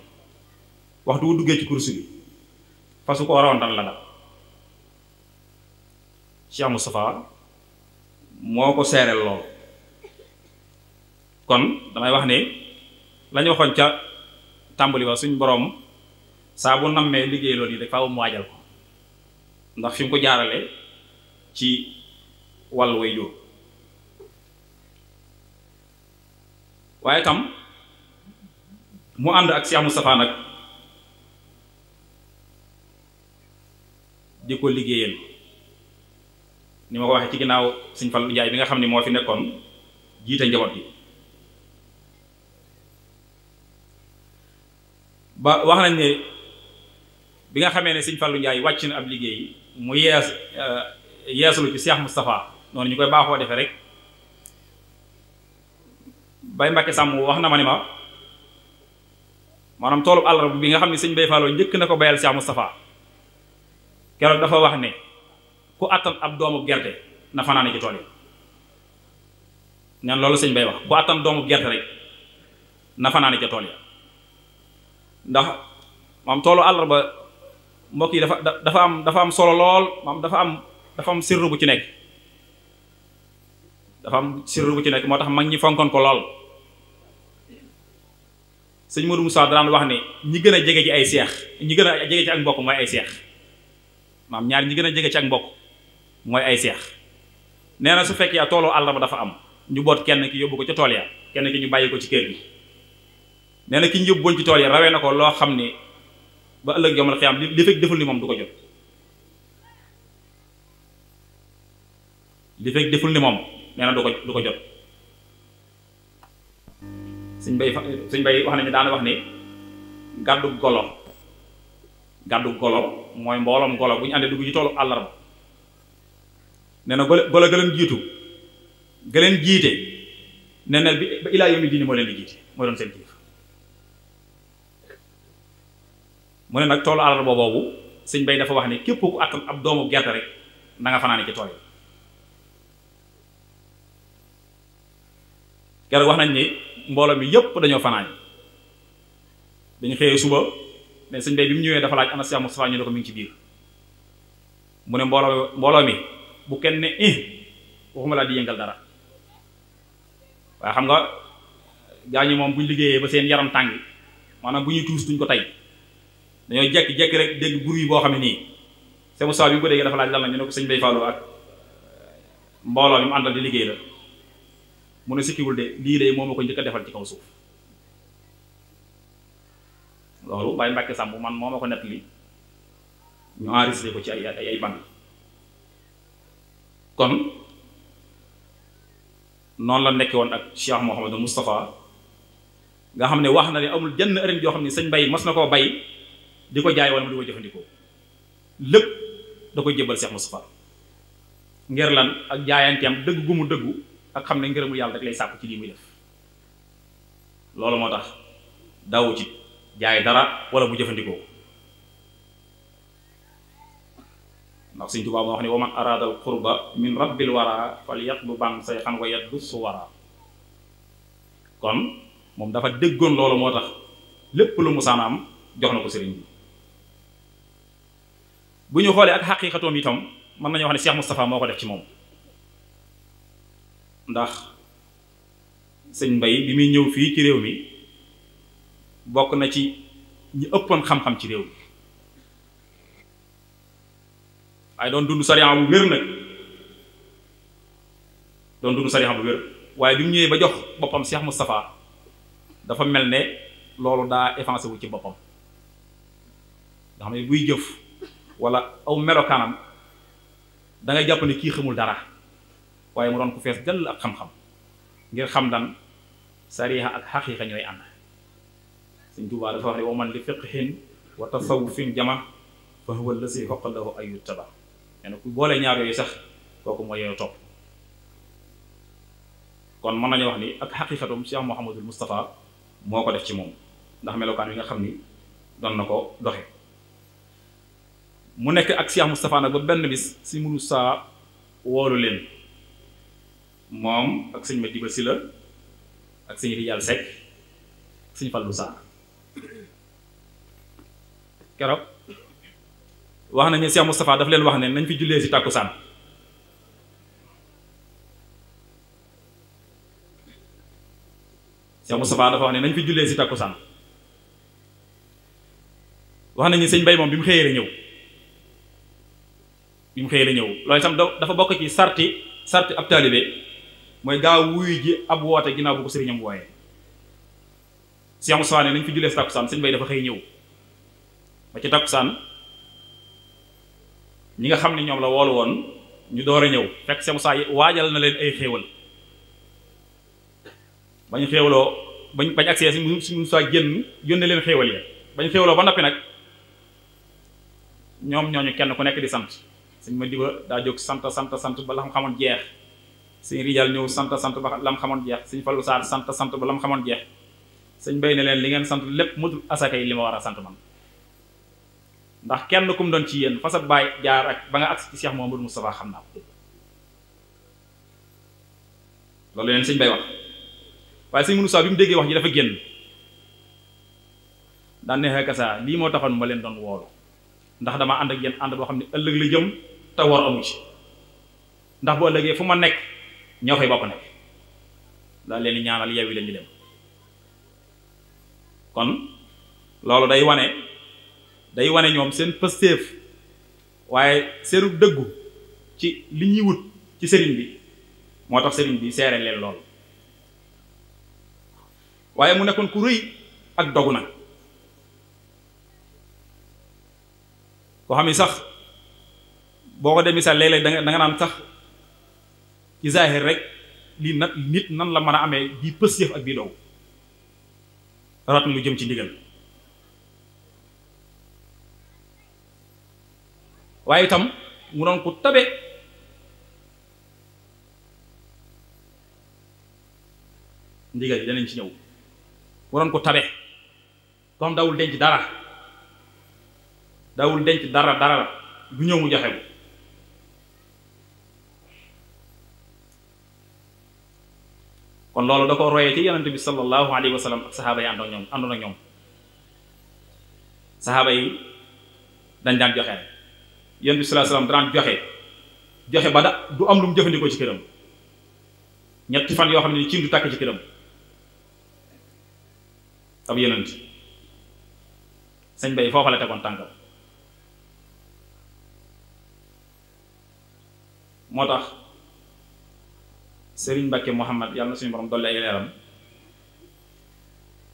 waxtu wu duggee ci course bi fasu ko waroon dan la dal Cheikh Moustapha moo ko seereel lool kon damay wax ne lañu waxoon ca tàmbali wa suñ boroom saa bu nammee liggéey loolu yi rek faaw mu waajal ko ndax fi mu ko jaarale ci wàllu way jóor waaye tam mu ànd ak Cheikh Moustapha nag di ko liggéeyal ni ma ko waxee ci ginnaaw Sëñ Fallu Njaay bi nga xam ne moo fi nekkoon jiite njaboot gi ba wax nañ ne bi nga xamee ne Sëñ Fallu Njaay wàcc na ab liggéey mu yeesalu ci Cheikh Moustapha noonu ñu koy baaxoo defee rek Bay Mbàkke Sàmm wax na ma ni ma maanaam toolub àllarba bi nga xam ne Sëñ Bay Falloo njëkk na ko bayal Cheikh Moustapha keroog dafa wax ne ku attan ab doomu gerte na fanaane ci tool yi ñaan loolu sëñ bay wax ku attan doomu gerte rek na fanaane ca tool ya ndax maam toolu àllarba mbokk yi dafa am solo lool maam dafa am sirru bu ci nekk moo tax mag ñi fonkoon ko lool. sëñ Modou Moussa daan wax ne ñi gën a jege ci ay seex ñi gën a jege ci ak mbokk mooy ay seex maam ñaar ñi gën a jege ci ak mbokk mooy ay seex nee na su fekkee toolu àllarba dafa am ñu boot kenn ki yóbbu ko ca tool ya kenn ki ñu bàyyi ko ci kër gi nee na ki ñu yóbbu woon ci tool ya rawee na ko loo xam ne ba ëllëg yomal xiyaam li fekk deful ni moom du ko jot li fekk deful ni moom nee na du ko jot. suñ bay wax nañu daana wax ni gàddu golo mooy mbooloom golo bu ñu àndee dugg ci toolu àllarba nee na golo gëleen jiite nee na ba ilaa yawmi diini moo leen di jiite mooy doon seen kilifa mu ne nag toolu àllarba boobu sëñ bay dafa wax ne képp ku attan ab doomu gerte rek na nga fanaane ci tool yi keroog wax nañ ni mbooloo mi yépp dañoo fanaan dañu xëyee suba ne sëñ bay bi mu ñëwee dafa laaj ana Cheikh Moustapha ñu ne ko mi ngi ci biir mu ne mbooloo mi bu kenn ne waxuma laa di yëngal dara waaye xam nga gaa ñi moom bu ñu liggéeyee ba seen yaram tàng maanaam bu ñuy tuus duñ ko tey dañoo jekki-jekki rek dégg bruit boo xam ne nii Cheikh Moustapha bi mu ko déggee dafa laaj lan la ñu ne ko sëñ bay Fallou ak mbooloo mi mu àndal di liggéey la mu ne sikkiwul de lii de moo ma ko njëkk a defal ci kaw suuf loolu Baye Mbàkke Samb man moo ma ko nettali ñu enregistré ko ci ay band kon noonu la nekke woon ak Cheikh Mouhamadou Moustapha nga xam ne wax na ne amul jenn ërën joo xam ne sëñ bay mas na koo bay di ko jaay wala mu di ko jëfandikoo lépp da koy jébbal Cheikh Moustapha ngir lan ak jaayanteem dëgg gu mu dëggu ak xam ne ngërëmul yàlla rek lay sàkku ci lii muy def loolu moo tax dawu ci jaay dara wala bu jëfandikoo ndax Sëñ Tuubaa moo wax ne wa man araada al qurba min rabbil wara fal yaqbu ban say xam nga yaddu su wara kon moom dafa déggoon loolu moo tax lépp lu musaana am jox na ko sëriñ bi bu ñu xoolee ak xaqiiqatoom itam mën nañu wax ne Cheikh Moustapha moo ko def ci moom ndax sëñ Mbay bi muy ñëw fii ci réew mi bokk na ci ñi ëppoon xam-xam ci réew mi waaye doon dund sariya bu wér nag doon dund sariya bu wér waaye bi mu ñëwee ba jox boppam Cheikh Moustapha dafa mel ne loolu daa effacé wu ci boppam nga xam ne buy jëf wala aw melokaanam da ngay jàpp ne kii xamul dara waaye mu doon ku fees dell ak xam-xam ngir xam lan sariya ak xaqiiqa ñooy ànd Sëñ Tuubaa dafa wax ne wa man li fiqhin wa tasawufin jama fa huwa allasi xoqa lahu ay yuttaba nee na ku boole ñaar yooyu sax kooku mooy yow topp kon mën nañu wax ni ak xaqiiqatum Cheikh Mouhamadul Moustapha moo ko def ci moom ndax melokaan wi nga xam ni doon na ko doxe mu nekk ak Cheikh Moustapha nag ba benn bis si munu saa woolu leen moom ak sëñ Madiba Sylla ak sëñ Rijal Seck sëñ Fallou Sarr keroog wax nañu Cheikh Moustapha daf leen wax ne nañ fi jullee si tàkkusaan Cheikh Moustapha dafa wax ne nañ fi jullee si tàkkusaan wax nañu sëñ Bay moom bi mu xëyee la ñëw loolu itam dafa bokk ci sarti ab taalibe mooy gaaw wuyu ji ab woote ginnaaw bu ko sëriñam wooyee Cheikh Moustapha ne nañ fi jullee si tàkkusaan sëñ Bay dafa xëy ñëw ba ci tàkkusaan ñi nga xam ne ñoom la woolu woon ñu door a ñëw fekk Cheikh Moustapha waajal na leen ay xéewal bañ xéewaloo bañ agsee si Moustapha génn yónnee leen xéewal yi bañ xéewaloo ba noppi nag ñoom ñooñu kenn ku nekk di sant sëñ Madiba daa jóg sant ba la xamoon jeex sëñ Rijal ñëw sant ba lam xamoon jeex sëñ Fallou Sarr sant ba lam xamoon jeex sëñ Bay ne leen li ngeen sant lépp mutul asaka yi li ma war a sant man ndax kenn kum doon ci yéen fasat baay jaar ak ba nga agsi ci Cheikh Mouhamadou Moustapha xam naa ko loolu leen sëñ bay wax waaye sëñ Moussa bi mu déggee wax ji dafa génn daan ne xekasa lii moo taxoon ma leen doon woolu ndax dama ànd ak yéen ànd boo xam ne ëllëg la jëm te war amu ci ndax bu ëllëgee fu ma nekk ñoo fay bokk nekk daal leen di ñaanal yeewi leen di dem kon loolu day wane ñoom seen pëstéef waaye seenu dëggu ci li ñuy wut ci sëriñ bi moo tax sëriñ bi seere leen lool waaye mu nekkoon ku rëy ak dogu nag koo xam ni sax boo ko demee sax léeg-léeg da nga naan sax ci zaahir rek lii nag nit nan la mën a amee bii pëstéef ak bii dogu rawat na lu jëm ci ndigal waaye itam mu doon ko tabe ndigal yi danañ ci ñëw mu doon ko tabe ko xam dawul denc dara dara bu ñëw mu joxe bu kon loolu da ko royee ci yonent bi sallallahu alayhi wa sallam ak saxaaba yi àndoon ak ñoom saxaaba yi dañ daan joxe yonent bi sallallahu alayhi wa sallam daan joxe ba du am lu mu jëfandikoo ci këram ñetti fan yoo xam ne ci du tàkk ci këram ab yonent sëñ bay foofa la tegoon tànkam moo tax Serigne Mbacke Mouhamad yàlla na suñu borom dolli ay leeram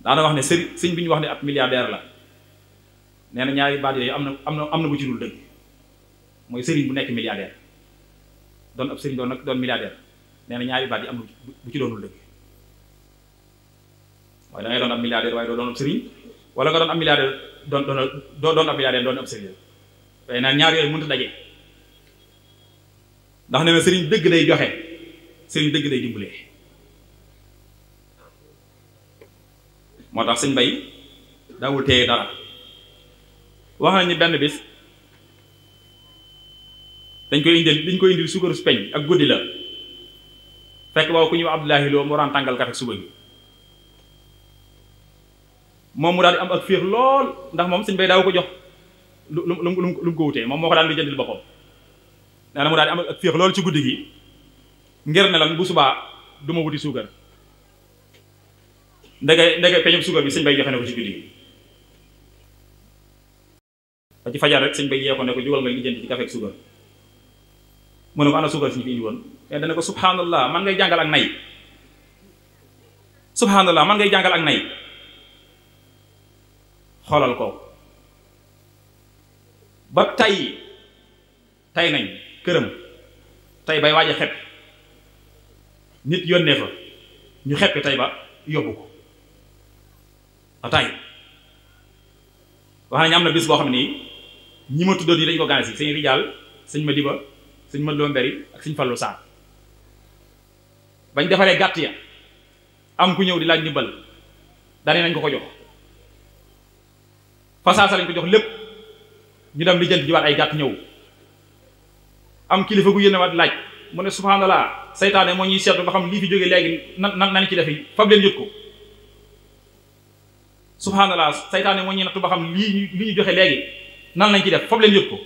daana wax ne sëñ bi ñu wax ne ab milliardaire la nee na ñaari baat yooyu am na bu ci dul dëgg mooy sëriñ bu nekk milliardaire doon ab sëriñ doon milliardaire nee na ñaari baat yi am na bu ci doonul dëgg waaye da ngay doon ab milliardaire waaye doo doon ab sëriñ wala nga doon ab milliardaire doon ab milliardaire doon ab sëriñ waaye nag ñaar yooyu mënut a daje ndax nee na sëriñ dëgg day joxe sëriñ dëgg day dimbalee moo tax sëñ bay daawul téye dara wax nañ ni benn bis dañ koy indil suukaru peñ ak guddi la fekk waaw ku ñëw Abdoulahi Lo mu daan tàngal kafe suba gi moom mu daal di am ak féex lool ndax moom sëñ bay daaw ko jox lu mu ko wutee moom moo ko daan di jëndil boppam nee na mu daal di am ak féex lool ci guddi gi ngir ne lan bu subaa du ma wuti suukar ndege peñum suukar bi sëñ bay joxe ne ko ci guddi gi ba ci fajar rek sëñ bay yee ko ne ko jugal nga lijjanti ci kafe ak suukar mu ne ko ana suukar si ñu fi indi woon te dana ko subhanallah man ngay jàngal ak nay subhanallah man ngay jàngal ak nay xoolal ko ba tay nañ këram tay bay waaj a xepp nit yónnee fa ñu xeppi tay ba yóbbu ko ba tay wax nañu am na bis boo xam ne nii ñi ma tuddoon yi dañ ko gane si sëñ Rijaal sëñ Madiba sëñ Madlo Mberi ak sëñ Fallu Saar bañ defaree gàtt ya am ku ñëw di laaj ndimbal dane nañ ko jox fasaasa lañ ko jox lépp ñu dem li jënt jiwaat ay gàtt ñëw am kilifa gu yéene waat laaj mu ne subhanallah saytaane moo ñuy seetlu ba xam lii fi jógee léegi nan ci defi fab leen yët ko subhanallah saytaane moo ñuy nattu ba xam li ñu joxe léegi nan lañ ci def fab leen yët ko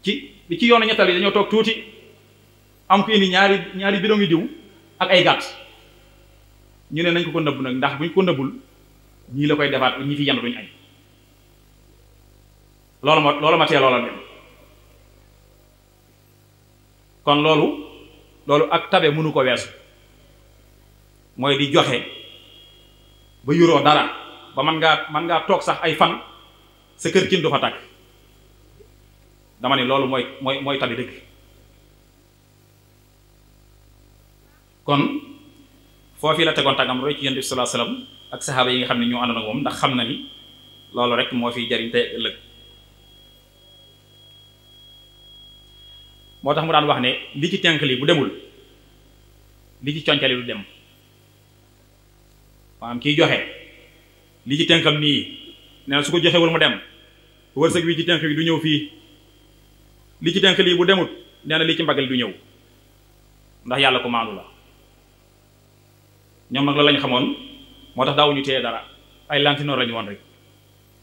ci yoonu ñettal yi dañoo toog tuuti am ku indi ñaari bidon yi diw ak ay gàtt ñu ne nañ ko nëbb nag ndax buñ ko nëbbul ñii la koy defaat ñi fi yenn duñ añ loolu ma tee loola dem kon loolu ak tabe mënu ko weesu mooy di joxe ba yuroo dara ba man ngaa toog sax ay fan sa kër cin du fa tàkk dama ne loolu mooy tabe dëgg kon foofu la tegoon tàggam roy ci Yonent bi sallallahu alayhi wasallam ak saxaaba yi nga xam ne ñoo àndoon ak moom ndax xam na ni loolu rek moo fiy jariñ tey ëllëg moo tax mu daan wax ne li ci tenk li bu demul li ci concali du dem maanaam kiy joxe li ci tenkam nii nee na su ko joxewul mu dem wërsëg wi ci tenk bi du ñëw fii li ci tenk lii bu demut nee na li ci mbagal du ñëw ndax yàlla ko maandu la. ñoom nag loolu lañu xamoon moo tax daawuñu téye dara ay lantinoor lañu woon rek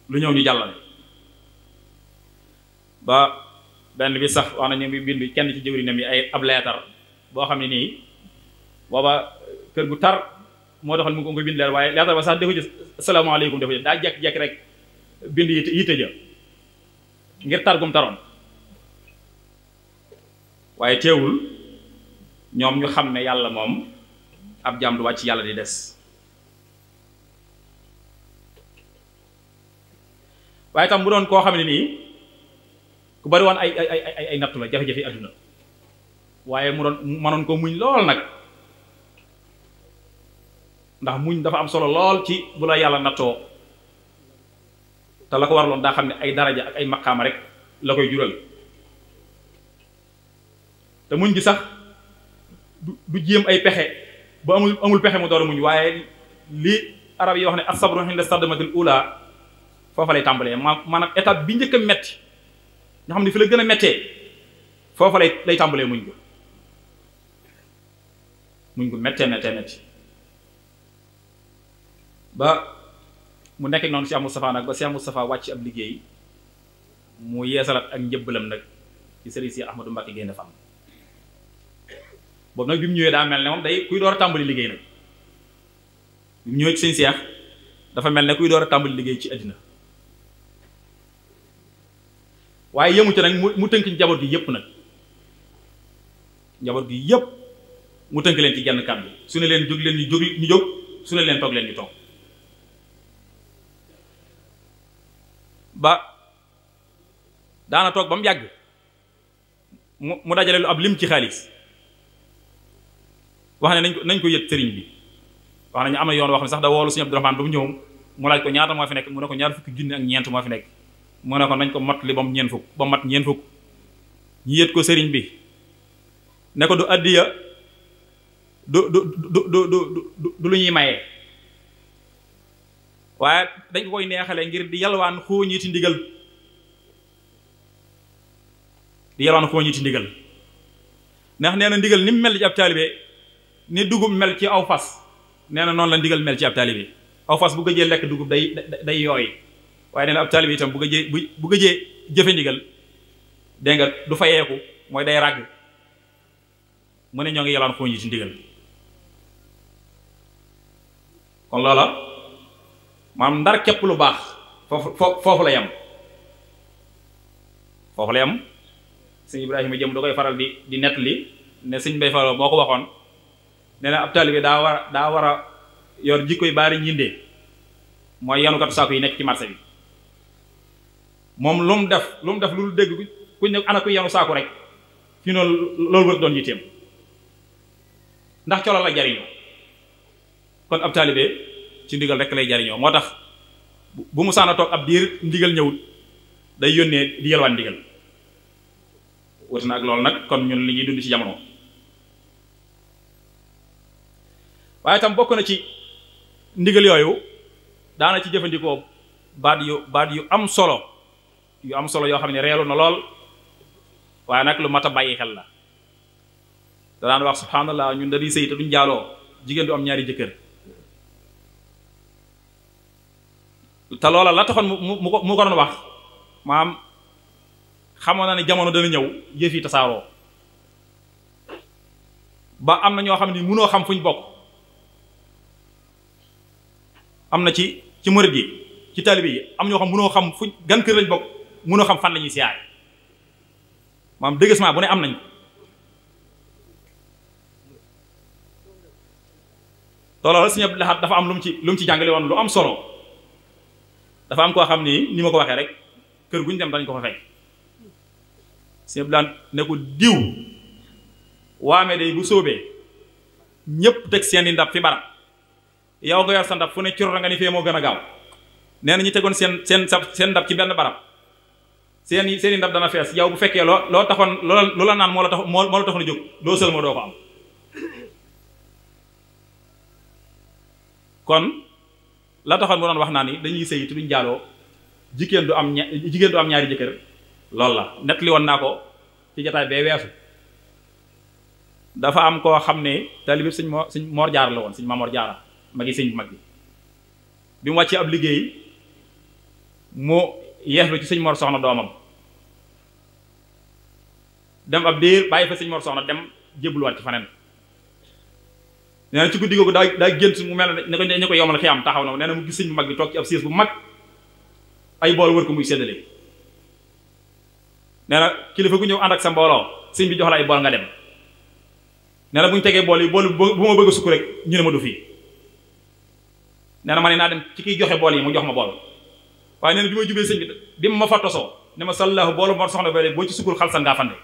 lu ñëw ñu jàllale. ba benn bi sax wax nañu bi bind kenn ci jëwriñam yi ay ab leetar boo xam ne nii booba kër gu tar moo taxal mu ko bind leer waaye leetar ba sax dafa jël asalaamaaleykum dafa jël daa jekk-jekk rek bind yitte ja ngir tar gum taroon waaye teewul ñoom ñu xam ne yàlla moom ab jaam du wàcc yàlla di des. waaye tam bu doon koo xam ne nii ku bari woon ay nattu la jafe-jafe adduna waaye mu doon mënoon ko muñ lool nag ndax muñ dafa am solo lool ci bu la yàlla nattoo te la ko waraloon daa xam ne ay daraja ak ay maqaama rek la koy jural te muñ gi sax du jéem ay pexe ba amul pexe mu door a muñ waaye li arab yi wax ne as-sabru inda sadmatil ula foofa lay tàmbalee maanaam étape bi njëkk a metti nga xam ne fi la gën a mettee foofa lay tàmbalee muñ ko mettee metti ba mu nekk noonu Cheikh Moustapha nag ba Cheikh Moustapha wàcc ab liggéey mu yeesalat ak njëbbalam nag ci sëriñ si Ahmadou Mbacké Gaïndé Fatma boobu nag bi mu ñëwee daa mel ne moom day kuy door a tàmbali liggéey nag bi mu ñëwee ci sëñ Cheikh dafa mel ne kuy door a tàmbali liggéey ci àddina waaye yëmu ci nag mu tënk njaboot gi yépp nag njaboot gi yépp mu tënk leen ci genn kàddu su ne leen jóg leen ñu jóg su ne leen toog leen ñu toog ba daana toog ba mu yàgg mu dajale lu ab lim ci xaalis wax ne nañ ko yët sëriñ bi wax nañu am na yoon wax ne sax da woolu Sëriñ Abdourahmane ba mu ñëw mu laaj ko ñaata moo fi nekk mu ne ko ñaar fukki junni ak ñeent moo fi nekk mu ne ko nañ ko mat li ba mu mat ñeent fukk ñu yët ko sëriñ bi ne ko du addiya du lu ñuy mayee waaye dañ ko koy neexale ngir di yalwaan xooñiti ndigal ndax nee na ndigal ni mu mel ci ab taalibe ni dugub mel ci aw fas nee na noonu la ndigal mel ci ab taalibe aw fas bu gëjee lekk dugub day yooy waaye nee na ab taalibe itam bu gëjee jëfe ndigal dégg nga du fayeeku mooy day ràgg mu ne ñoo ngi yalwaan xooñiti ndigal kon loola maanaam ndar képp lu baax foofu la yam sëñ Ibrahima jëm da koy faral di nettali ne sëñ Bay Fallo moo ko waxoon nee na ab taalibe daa war a yor jikkoy baari ñindee mooy yanukatu saako yi nekk ci marché bi moom lu mu def lu dégg kuñ ne ana ku yanu saako rek fii noonu loolu wër doon yitteem ndax colo la jariñoo kon ab taalibe ci ndigal rek lay jariñoo moo tax bu mu saana toog ab diir ndigal ñëwut day yónnee di yelwaan ndigal wuti na ak loolu nag kon ñun li ñuy dund ci jamono waaye tam bokk na ci ndigal yooyu daana ci jëfandikoo baat yu am solo yoo xam ne reelu na lool waaye nag lu mat a bàyyi xel la da daan wax subhanallah ñun dañuy sëy te duñ jaaloo jigéen du am ñaari jëkkër te loola la taxoon mu ko doon wax maam xamoon na ne jamono dana ñëw yëf yi tasaaroo ba am na ñoo xam ne mënoo xam fuñ bokk am na ci murid yi ci taalibe yi am ñoo xam mënoo xam fuñ gan kër lañ bokk mënoo xam fan la ñuy siyaare maam déguisement bu ne am nañ te loolu Sëriñ Abdou Lahad dafa am lu mu ci jàngale woon lu am solo dafa am koo xam ni ma ko waxee rek kër gu ñu dem dañ ko fa fekk Sëriñ Abdou Lahad ne ko diw waame day bu sóobee ñépp teg seeni ndab fi barab yow nga yor sa ndab fu ne cur nga ni fee moo gën a gaaw nee na ñu tegoon seen ndab ci benn barab seeni ndab dana fees yow bu fekkee loo taxoon loola naan moo la taxoon a jóg doo sël moo doo ko am kon la taxoon mu doon wax naa ni dañuy sëy te duñ jaaloo jigéen du am ñaari jëkkër loolu la nettali woon naa ko ci jotaay bee weesu dafa am koo xam ne taalibe sëñ Mor Jaara la woon, sëñ Mamor Jaara magi sëñ bu mag bi mu wàccee ab liggéey mu yeexlu ci sëñ Mor Soxna doomam dem ab diir bàyyi fa sëñ Mor Soxna dem jébbaluwaat ci faneen. nee na ci guddi googu daa gént mu mel ne ko yomal xiyam taxaw na nee na mu gis sëñ bu mag bi toog ci ab siis bu mag ay bool wër ko muy séddale. nee na kilifa gu ñëw ànd ak sa mbooloo sëñ bi jox la ay bool nga dem. nee na bu ñu tegee bool yi bool bu ma bëgg a sukk rek ñu ne ma du fii. nee na ma ne naa dem ci kiy joxe bool yi mu jox ma bool waaye nee na bi may jubee sëñ bi ma fa tosoo ne ma sallahu boolu Mor Soxna Bale boo ci sukkul xalsan ngaa fande.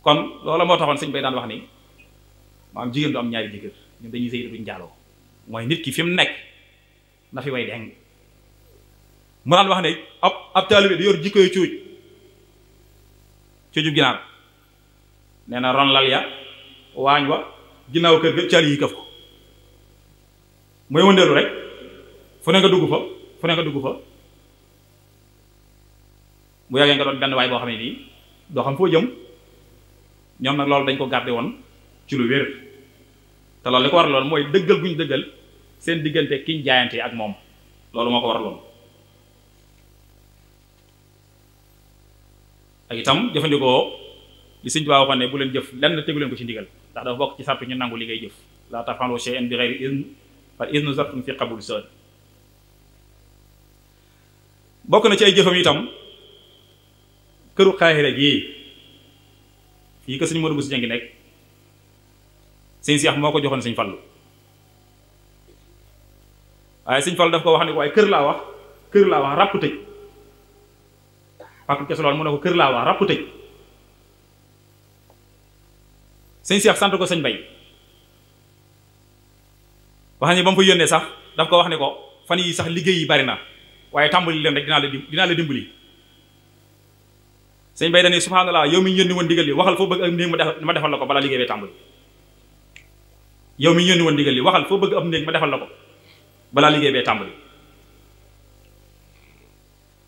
kon loolu moo taxoon sëñ bay daan wax ni maanaam jigéen du am ñaari jëkkër ñun dañuy sëy duñ njaaloo mooy nit ki fi mu nekk na fi way deng mu daan wax ne ab taalibe di yor jikkoy cuujub ginaar nee na ron lal ya waañ wa ginnaaw kër ga caali yi këf ko mooy wëndeelu rek fu ne nga dugg fa bu yàggee nga doon benn waay boo xam ne nii doo xam foo jëm. ñoom nag loolu dañ ko gardé woon ci lu wér te loolu li ko war loolu mooy dëggal guñ dëggal seen diggante kiñ jaayante ak moom loolu moo ko war loolu ak itam jëfandikoo li Sëñ Tuubaa waxoon ne bu leen jëf lenn tegu leen ko ci ndigal ndax dafa bokk ci sartu ñu nangu li ngay jëf la taf'alu shay'an bi ghayri izn fa iznu zartun fi qabul sal bokk na ci ay jëfam itam këru Xaahira gi fii ko sëñ Modou Bousso Dieng nekk sëñ Seex moo ko joxoon sëñ Fallu waaye sëñ Fallu daf ko wax ne ko waaye kër laa wax ràpp tëj fàkk kese loolu mu ne ko kër laa wax ràpp tëj sëñ Seex sant ko sëñ Bay wax ne ba mu fa yónnee sax daf ko wax ne ko fan yi sax liggéey yi bari na waaye tàmbali leen rek dinaa la dimbali sëñ bay dane subhanallah yow mi ñu yónni woon ndigal li waxal foo bëgg ab néeg ma defal la ko balaa liggéey bee tàmbali yow mi ñu yónni woon ndigal li waxal foo bëgg ab néeg ma defal la ko balaa liggéey bee tàmbali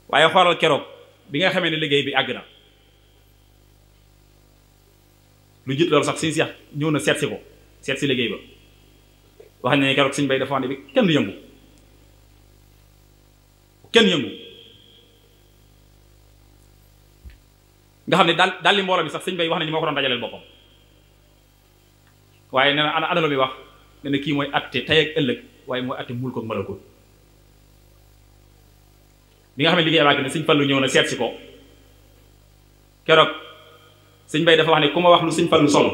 waaye xoolal keroog bi nga xamee ne liggéey bi àgg na lu jiit loolu sax sëñ Seex ñëw na seet si liggéey ba wax ne keroog sëñ bay dafa wax ne bi kenn yëngu nga xam ne daal li mbooloo bi sax sëñ bay wax nañu moo ko doon dajaleel boppam waaye nee na ana la muy wax nee na kii mooy atte tey ak ëllëg waaye mooy atte mul ko malakut bi nga xam ne liggéey waag ne sëñ Fallu ñëw na seet si ko keroog sëñ bay dafa wax ne ku ma wax lu sëñ Fallu solo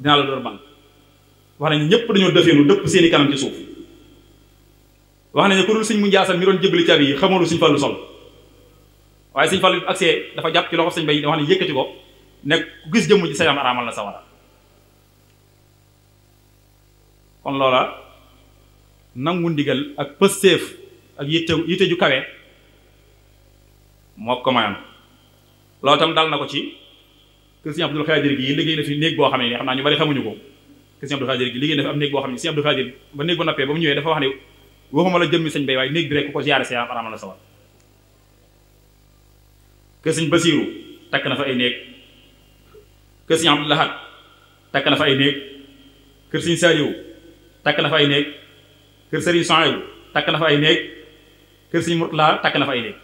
dinaa la door ban wax nañu ñëpp dañoo defeenu dëpp seeni kanam ci suuf wax nañu ku dul sëñ mu njaasal mi doon jébali caabi yi xamoo lu sëñ Fallu solo waaye sëñ Fallu agsee dafa jàpp ci loxo sëñ bay wax ne yëkkati ko nekk ku gis jëmm ji sa yaram araamal na sawara kon loola nangu ndigal ak pëstéef ak yitte ju kawe moo ko mayoon loolu tam dal na ko ci kër sëñ Abdul Xaadir gi liggéey na fi néeg boo xam ne xam naa ñu bari xamuñu ko kër sëñ Abdul Xaadir gi liggéey na fi am néeg boo xam ne sëñ Abdul Xaadir ba néeg ba noppee ba mu ñëwee dafa wax ne waxuma la jëmmi sëñ bay waaye néeg bi rek ku ko ziyaare sa yaram araamal na sawara kër sëñ Basiiru takk na fa ay néeg kër sëñ Abdul Ahad takk na fa ay néeg kër sëñ Saaliwu takk na fa ay néeg kër sëriñ Sohaybu takk na fa ay néeg kër sëñ Murtala takk na fa ay néeg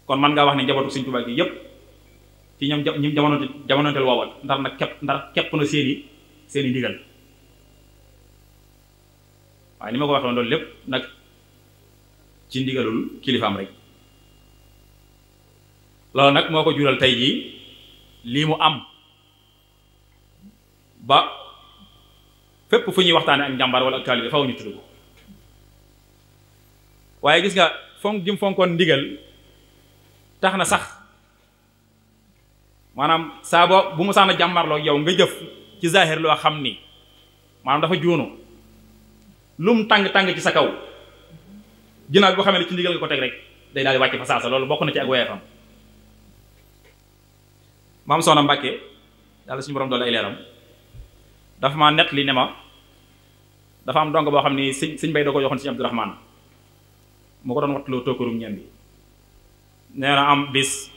kon man ngaa wax ne njabootu sëñ Tuubaa gi yépp ci ñoom ñi jamonoonteel woowal ndar képp na seeni ndigal waaye ni ma ko waxee woon loolu lépp nag ci ndigalul kilifaam rek loolu nag moo ko jural tey jii lii mu am ba fépp fu ñuy waxtaane ak njàmbaar wala ak taalibe faw ñu tudd ko waaye gis nga fonkoon ndigal tax na sax maanaam saa bu mu saana jàmbaarloo yow nga jëf ci zahir loo xam ni maanaam dafa juunu lum tàng ci sa kaw ginnaaw bi boo xamee ne ci ndigal nga ko teg rek day daal di wàcc fa saasa loolu bokk na ci ak woyefam maam Soxna Mbàkke yàlla suñu borom doole ay leeram dafa ma nett li ne ma dafa am dong boo xam ni sëñ bay da ko joxoon sëñ Abdourahmane moo ko doon wattaloo tokkarum ñen bi nee na am bis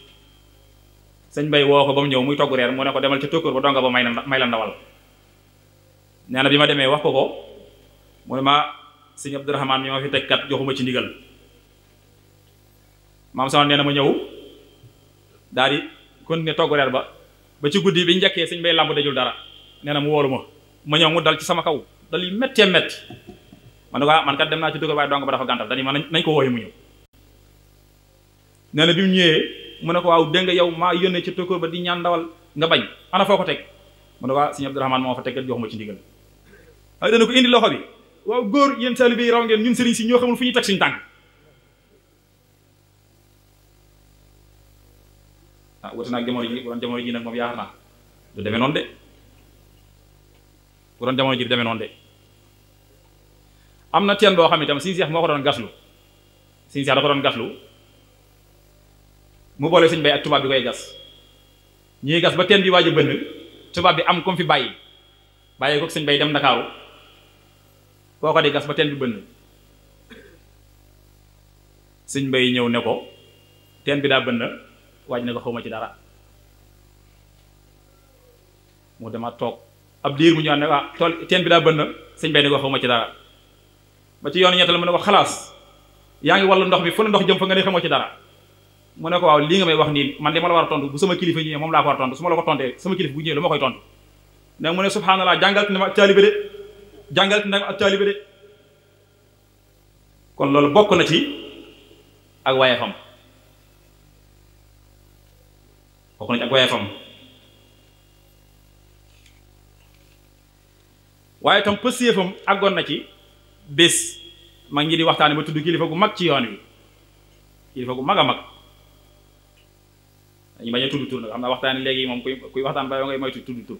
sëñ Mbay woo ko ba mu ñëw muy togg reer mu ne ko demal ci tokkoor ba donga ba may la ndawal. nee na bi ma demee wax ko mu ne ma sëñ Abdourahmane mi ma fi teg kat joxuma ci ndigal. maam sama nee na ma ñëw daal di continuer togg reer ba ci guddi bi njëkkee sëñ Mbay làmb dajul dara nee na mu woolu ma ñëw mu dal ci sama kaw dal yu méttee métti man ko man kat dem naa ci dëgër waaye dong ba dafa gàntal dañu ma nañ ko wooyu mu ñëw. nee na bi mu ñëwee mu ne ko waaw dégg nga yow maa yónnee ci tokkoor ba di ñaan ndawal nga bañ ana foo ko teg mu ne ko sëñ Abdourahmane moo fa teg kat joxuma ci ndigal. waaye dana ko indi loxo bi waaw góor yéen taalibe yi raw ngeen ñun sëriñ si ñoo xamul fu ñuy teg suñu tànk. wuti naag jamono ji bu doon jamono ji nag moom yaakaar naa du demee noonu de bu doon jamono ji du demee noonu de am na teen boo xam ne itam Sëriñ Seex moo ko doon gaslu Sëriñ Seex da ko doon gaslu mu boole Sëriñ Bay ak tubaab bi koy gas ñuy gas ba teen bi waaj a bënn tubaab bi am comme fi bàyyi ko Sëriñ Bay dem Ndakaaru koo ko di gas ba teen bi bënn Sëriñ Bay ñëw ne ko teen bi daa bënn waaj na ko xawma ci dara mu dema toog ab diir mu ñëwaat ne tool teen bi daa bënn sëñ Bay ne ko xawma ci dara ba ci yoonu ñettal mu ne ko xalaas yaa ngi wàllu ndox mi fu la ndox jëm fa nga ne xamoo ci dara mu ne ko waaw lii nga may wax nii man de ma la war a tontu bu sama kilifa ñëwee moom laa ko war a tontu su ma la ko tontee sama kilifa bu ñëwee lu ma koy tontu ne mu ne subhaanallaa jàngal na ma ak taalibe de kon loolu bokk na ci ak waaye fam bokk na ci ak waaye fam waaye tam pësiyëfam àggoon na ci bés mag ñi di waxtaane ba tudd kilifa gu mag ci yoon wi kilifa gu mag a mag dañu bañ a tudd tur nag xam naa waxtaane léegi moom kuy waxtaan ba ngay moytu tudd tur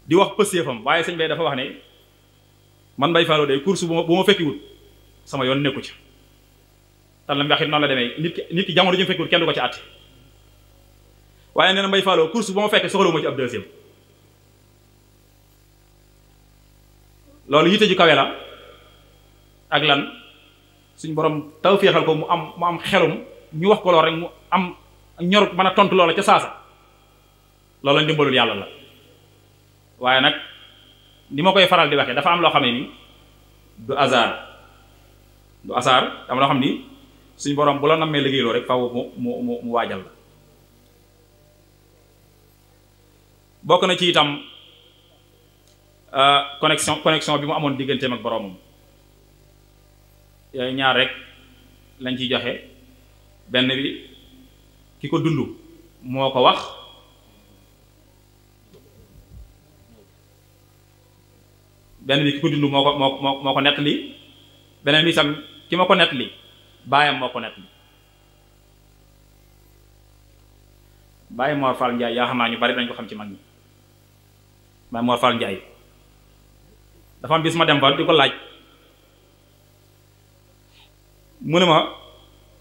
di wax pësiyëfam waaye sëñ Bay dafa wax ne man Mbay Fallou day course bu ma fekkiwut sama yoon nekku ci tan la mu waxit noonu la demee nit ki jamono ji mu fekkiwut kenn du ko ci àtte waaye nee na Mbay Fallou course bu ma fekkee soxlawuma ci ab deuxième loolu yitte ju kawe la ak lan suñ borom tawféexal ko mu am xelum ñu wax ko lool rek mu am ñor mën a tontu loola ca saasa loola ndimbalul yàlla la waaye nag ni ma koy faral di waxee dafa am loo xam ne ni du hasard dama loo xam ni suñ borom bu la nammee liggéeyloo rek faaw mu waajal la bokk na ci itam connexion bi mu amoon digganteem ak boroomam yooyu ñaar rek lañ ciy joxe benn bi ki ko dund moo ko wax benn bi ki ko dund moo ko nettali beneen bi itam ki ma ko nettali baayam moo ko nettali Baye Mor Fall Ndiaye yaa xam naa ñu bari dañ ko xam ci mag ñi Baye Mor Fall Ndiaye dafa am bis ma dem fa di ko laaj mu ne ma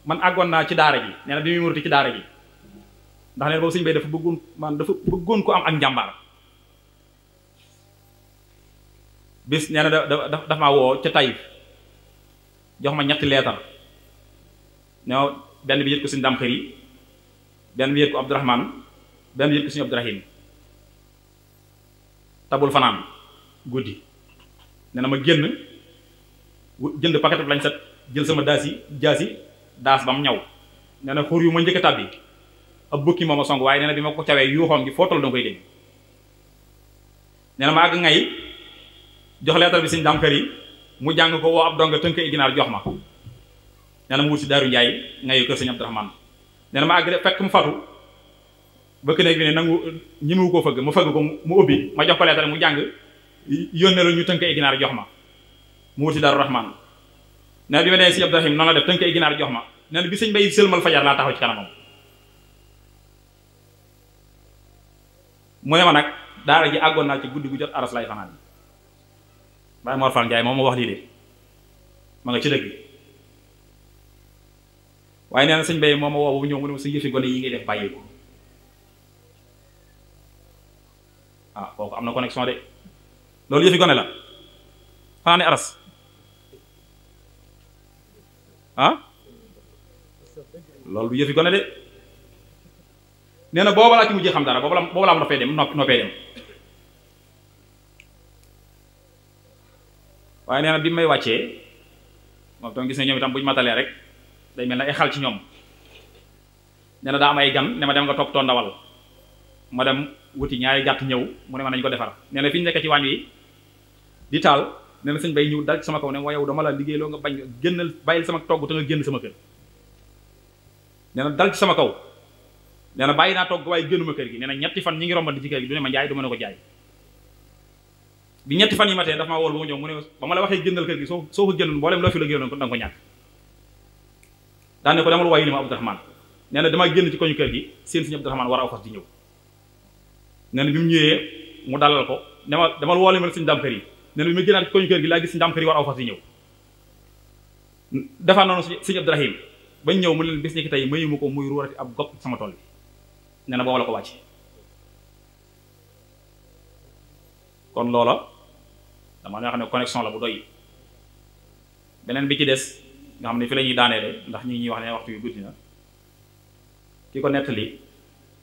man àggoon naa ci daara ji nee na bi muy muruti ci daara ji ndax nee boobu Sëñ Bay dafa bëggoon ko am ak njàmbaar bis nee na dafa maa woo ca Taïf jox ma ñetti leetar ne benn bi yët ko Sëñ Dam Xëri benn bi yët ko Abdourahmane benn bi yët ko Sëñ Abdourahim tabul fanaan guddi nee na ma génn jënd paquet lañ set jël sama jaasi daas ba mu ñaw nee na xur yu ma njëkk a tàbbi ab bukki moo ma song waaye nee na bi ma ko cawee yuuxoom gi foo toll danga koy dégg nee na ma àgg ngay jox leetar bi Sëñ Dam Xëri mu jàng ko woo ab donga tënk ay ginaar jox ma nee na mu wut si Daaru Njaay ngay kër Sëñ Abdourahmane nee na ma àgg fekk mu fatu bëkk néeg bi ne nangu ñimewu koo fëgg ma fëgg ko mu ubbi ma jox ko leetar mu jàng yónnee la ñu tënk ay ginaar jox ma mu wuti Daaru Rahmaan nee na bi ma dee Sëñ Abdourahim noonu la def tënk ay ginaar jox ma nee na bi Sëñ Bay sëlmal fajar laa taxaw ci kanamam mu ne ma nag daara ji àggoon naa ci guddi gu jot aras lay fanaan Baye Mor Fall Ndiaye moom ma wax lii de ma nga ci dëgg waaye nee na Sëñ Bay moom ma woo bu ñëw mu ne ma sa yëfi gone yi ngay def bàyyi ko ah kooku am na connexion de loolu yëfi gone la xanaa ne aras ah loolu du yëfi gone de nee na booba laa ci mujjee xam dara booba laa am noppee dem noppee dem waaye nee na bi may wàccee moom tam gis ne ñoom itam bu ñu matalee rek day mel na ay xal ci ñoom nee na daa am ay gan ne ma dem nga toppatoo ndawal ma dem wuti ñaari gàtt ñëw mu ne ma nañ ko defar nee na fi ñu nekk ci waañ wi di taal nee na sëñ bay ñëw dal ci sama kaw ne yow dama la liggéey loo nga bañ génnal bàyyil sama togg te nga génn sama kër nee na dal ci sama kaw nee na bàyyi naa togg waaye génnuma kër gi nee na ñetti fan ñi ngi rombal di ci kër gi du ne ma njaay du ma ne ko jaay bi ñetti fan yi ma tee daf maa wóor ba ma ñëw mu ne ba ma la waxee génnal kër gi soo ko génnoon mboolem loo fi la génnoon ko da nga ko ñàkk daane ko demal waayi li ma Abdourahmane nee na damaa génn ci koñu kër gi seen Sëñ Abdourahmane war a aw fas di ñëw nee na bi mu ñëwee mu dalal ko ne ma demal woole ma Sëñ Dame Kër yi nee na bi ma génnaat ci koñu kër gi laa gis Sëñ Dame Kër yi war aw fas di ñëw defaa noonu Sëñ Abdourahim bañ ñëw mu leen bis ni ki tey mayu ma ko muy ruurati ab gopp sama tool bi nee na booba la ko wàcc kon loola dama nga xam ne connexion la bu doy beneen bi ci des nga xam ne fi la ñuy daaneele ndax ñi ñuy wax ne waxtu yu guddi na ki ko nettali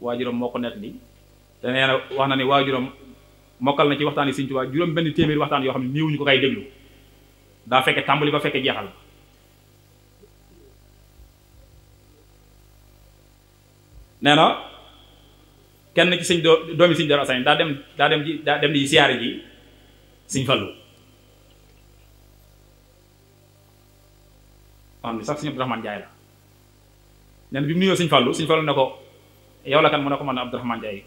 waajuram moo ko nettali te nee na wax na ne waajuram mokkal na ci waxtaan yi Sëñ Tuubaa juróom benn téeméeri waxtaan yoo xam ne néewuñu ko kay déglu daa fekke tàmbali ba fekke jeexal nee na kenn ci sëñ doomi Sëñ Daaru Asan daa dem di siyaare ji Sëñ Fallu xam ni sax Sëñ Abdourahmane Njaay la nee na bi mu nuyoo Sëñ Fallu ne ko yow la kan mu ne ko man Abdourahmane Njaay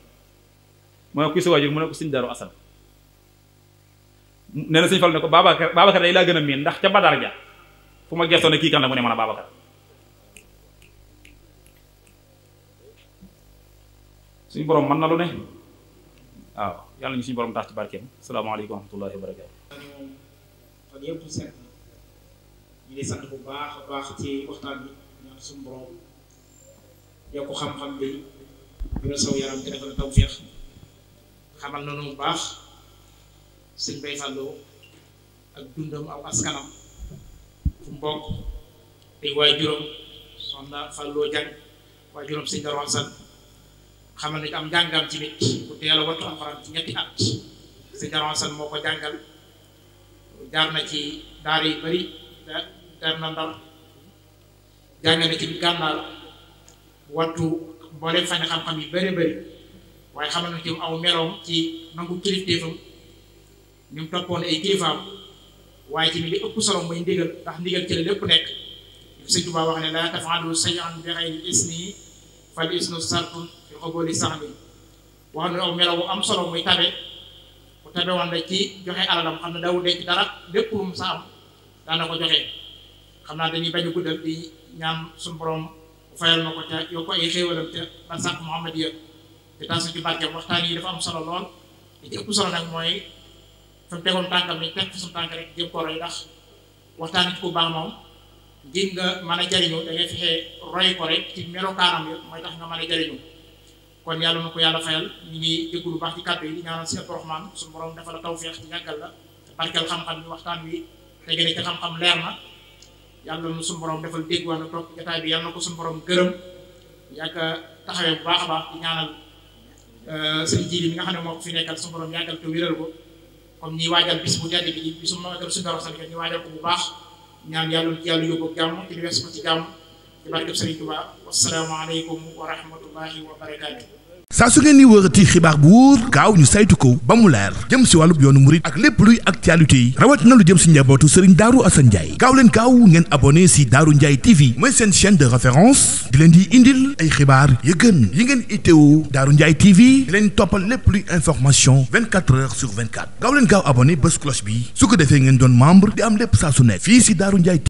mu ne ko kuy sa waajur mu ne ko Sëñ Daaru Asan nee na Sëñ Fallu ne ko Babacar day laa gën a miin ndax ca Badar ja fu ma gestoo ne kii kan la mu ne mën a Babacar suñu borom mën na lu ne waaw yàlla ñu suñu borom tax ci barkeem asalaamaaleykum wa rahmatullahi wa barakaatu. kon yëpp seet ñu ngi sant bu baax a baax ci waxtaan bi ñaan suñu borom yokk xam-xam bi gën saw yaram te defal tawfeex xamal na nu bu baax sëñ Bay Fallou ak dundam aw askanam fu mu bokk ay waajuram soxna Fallou Diagne waajuram Sëñ Daaru Asan xamal ne am njàngam ci nit bu teel a wattu alxuraan ci ñetti at Sëñ Daaru Asan moo ko jàngal jaar na ci daara yu bari jaar na Ndar jàng na ci Gànnaar wattu mboolem fañ xam-xam yi bari bari waaye xamal na ci aw meloom ci nangu kilifteefam ñu mu toppoon ay kilifaam waaye ci li ëpp solo mooy ndigal ndax ndigal ci la lépp nekk Sëñ Tuubaa wax ne laa taf'alu shay'an bi ghayri isni fal isnu sartun fi qabooli sahmi wax ne aw melo bu am solo muy tabe bu tabe woon na ci joxe alalam xam ne dawul denc dara lépp lu mu sa am daana ko joxe xam naa dañuy bañ a guddal di ñaan suñu borom fayal na ko ca yokk ay xéewalam ca barsàq Muhammadiya te tasu ci barkeem waxtaan yi dafa am solo lool li ci ëpp solo nag mooy fa mu tegoon tànkam ni teg suñu tànk rek jëm ko roy ndax waxtaan ci ku baax moom ngir nga mën a jariñu da ngay fexe roy ko rek ci melokaanam yëpp mooy tax nga mën a jariñu kon yàlla na ko yàlla fayal ñu ngi déglu lu baax ci kàddu yi di ñaanal si Abdourahmane suñu borom dafa la tawfeex ci yàggal la te barkeel xam-xam bi waxtaan wi tege ne ci xam-xam leer na yàlla na suñu borom defal dégg waa na toog jotaay bi yàlla na ko suñu borom gërëm yàgg taxawee bu baax a baax di ñaanal sëñ Jili mi nga xam ne moo ko fi nekkal suñu borom yàggal te wéral ko comme ñi waajal bis bu tedd bi bisu magal Sëñ Daaru Asan ñu waajal ko bu baax ñaan yàlla ci yàlla yóbbu jàmm ci wees ko ci jàmm ci barkeb Sëriñ Tuubaa wassalaamu aleykum wa rahmatullahi wa barakaatu. saa su ngeen di wërati xibaar bu wóor gaaw ñu saytu ko ba mu leer jëm si wàllub yoonu murit ak lépp luy actualité yi rawat na lu jëm si njabootu Serigne Darou Assane Ndiaye gaaw leen gaaw ngeen abonné si Darou Ndiaye TV mooy seen chaîne de référence di leen di indil ay xibaar yu gën yi ngeen itteewu Darou Ndiaye TV di leen toppal lépp luy information 24 heures sur 24 gaaw leen gaaw abonné bés cloche bi su ko defee ngeen doon membre di am lépp saa su nekk fii si Darou Ndiaye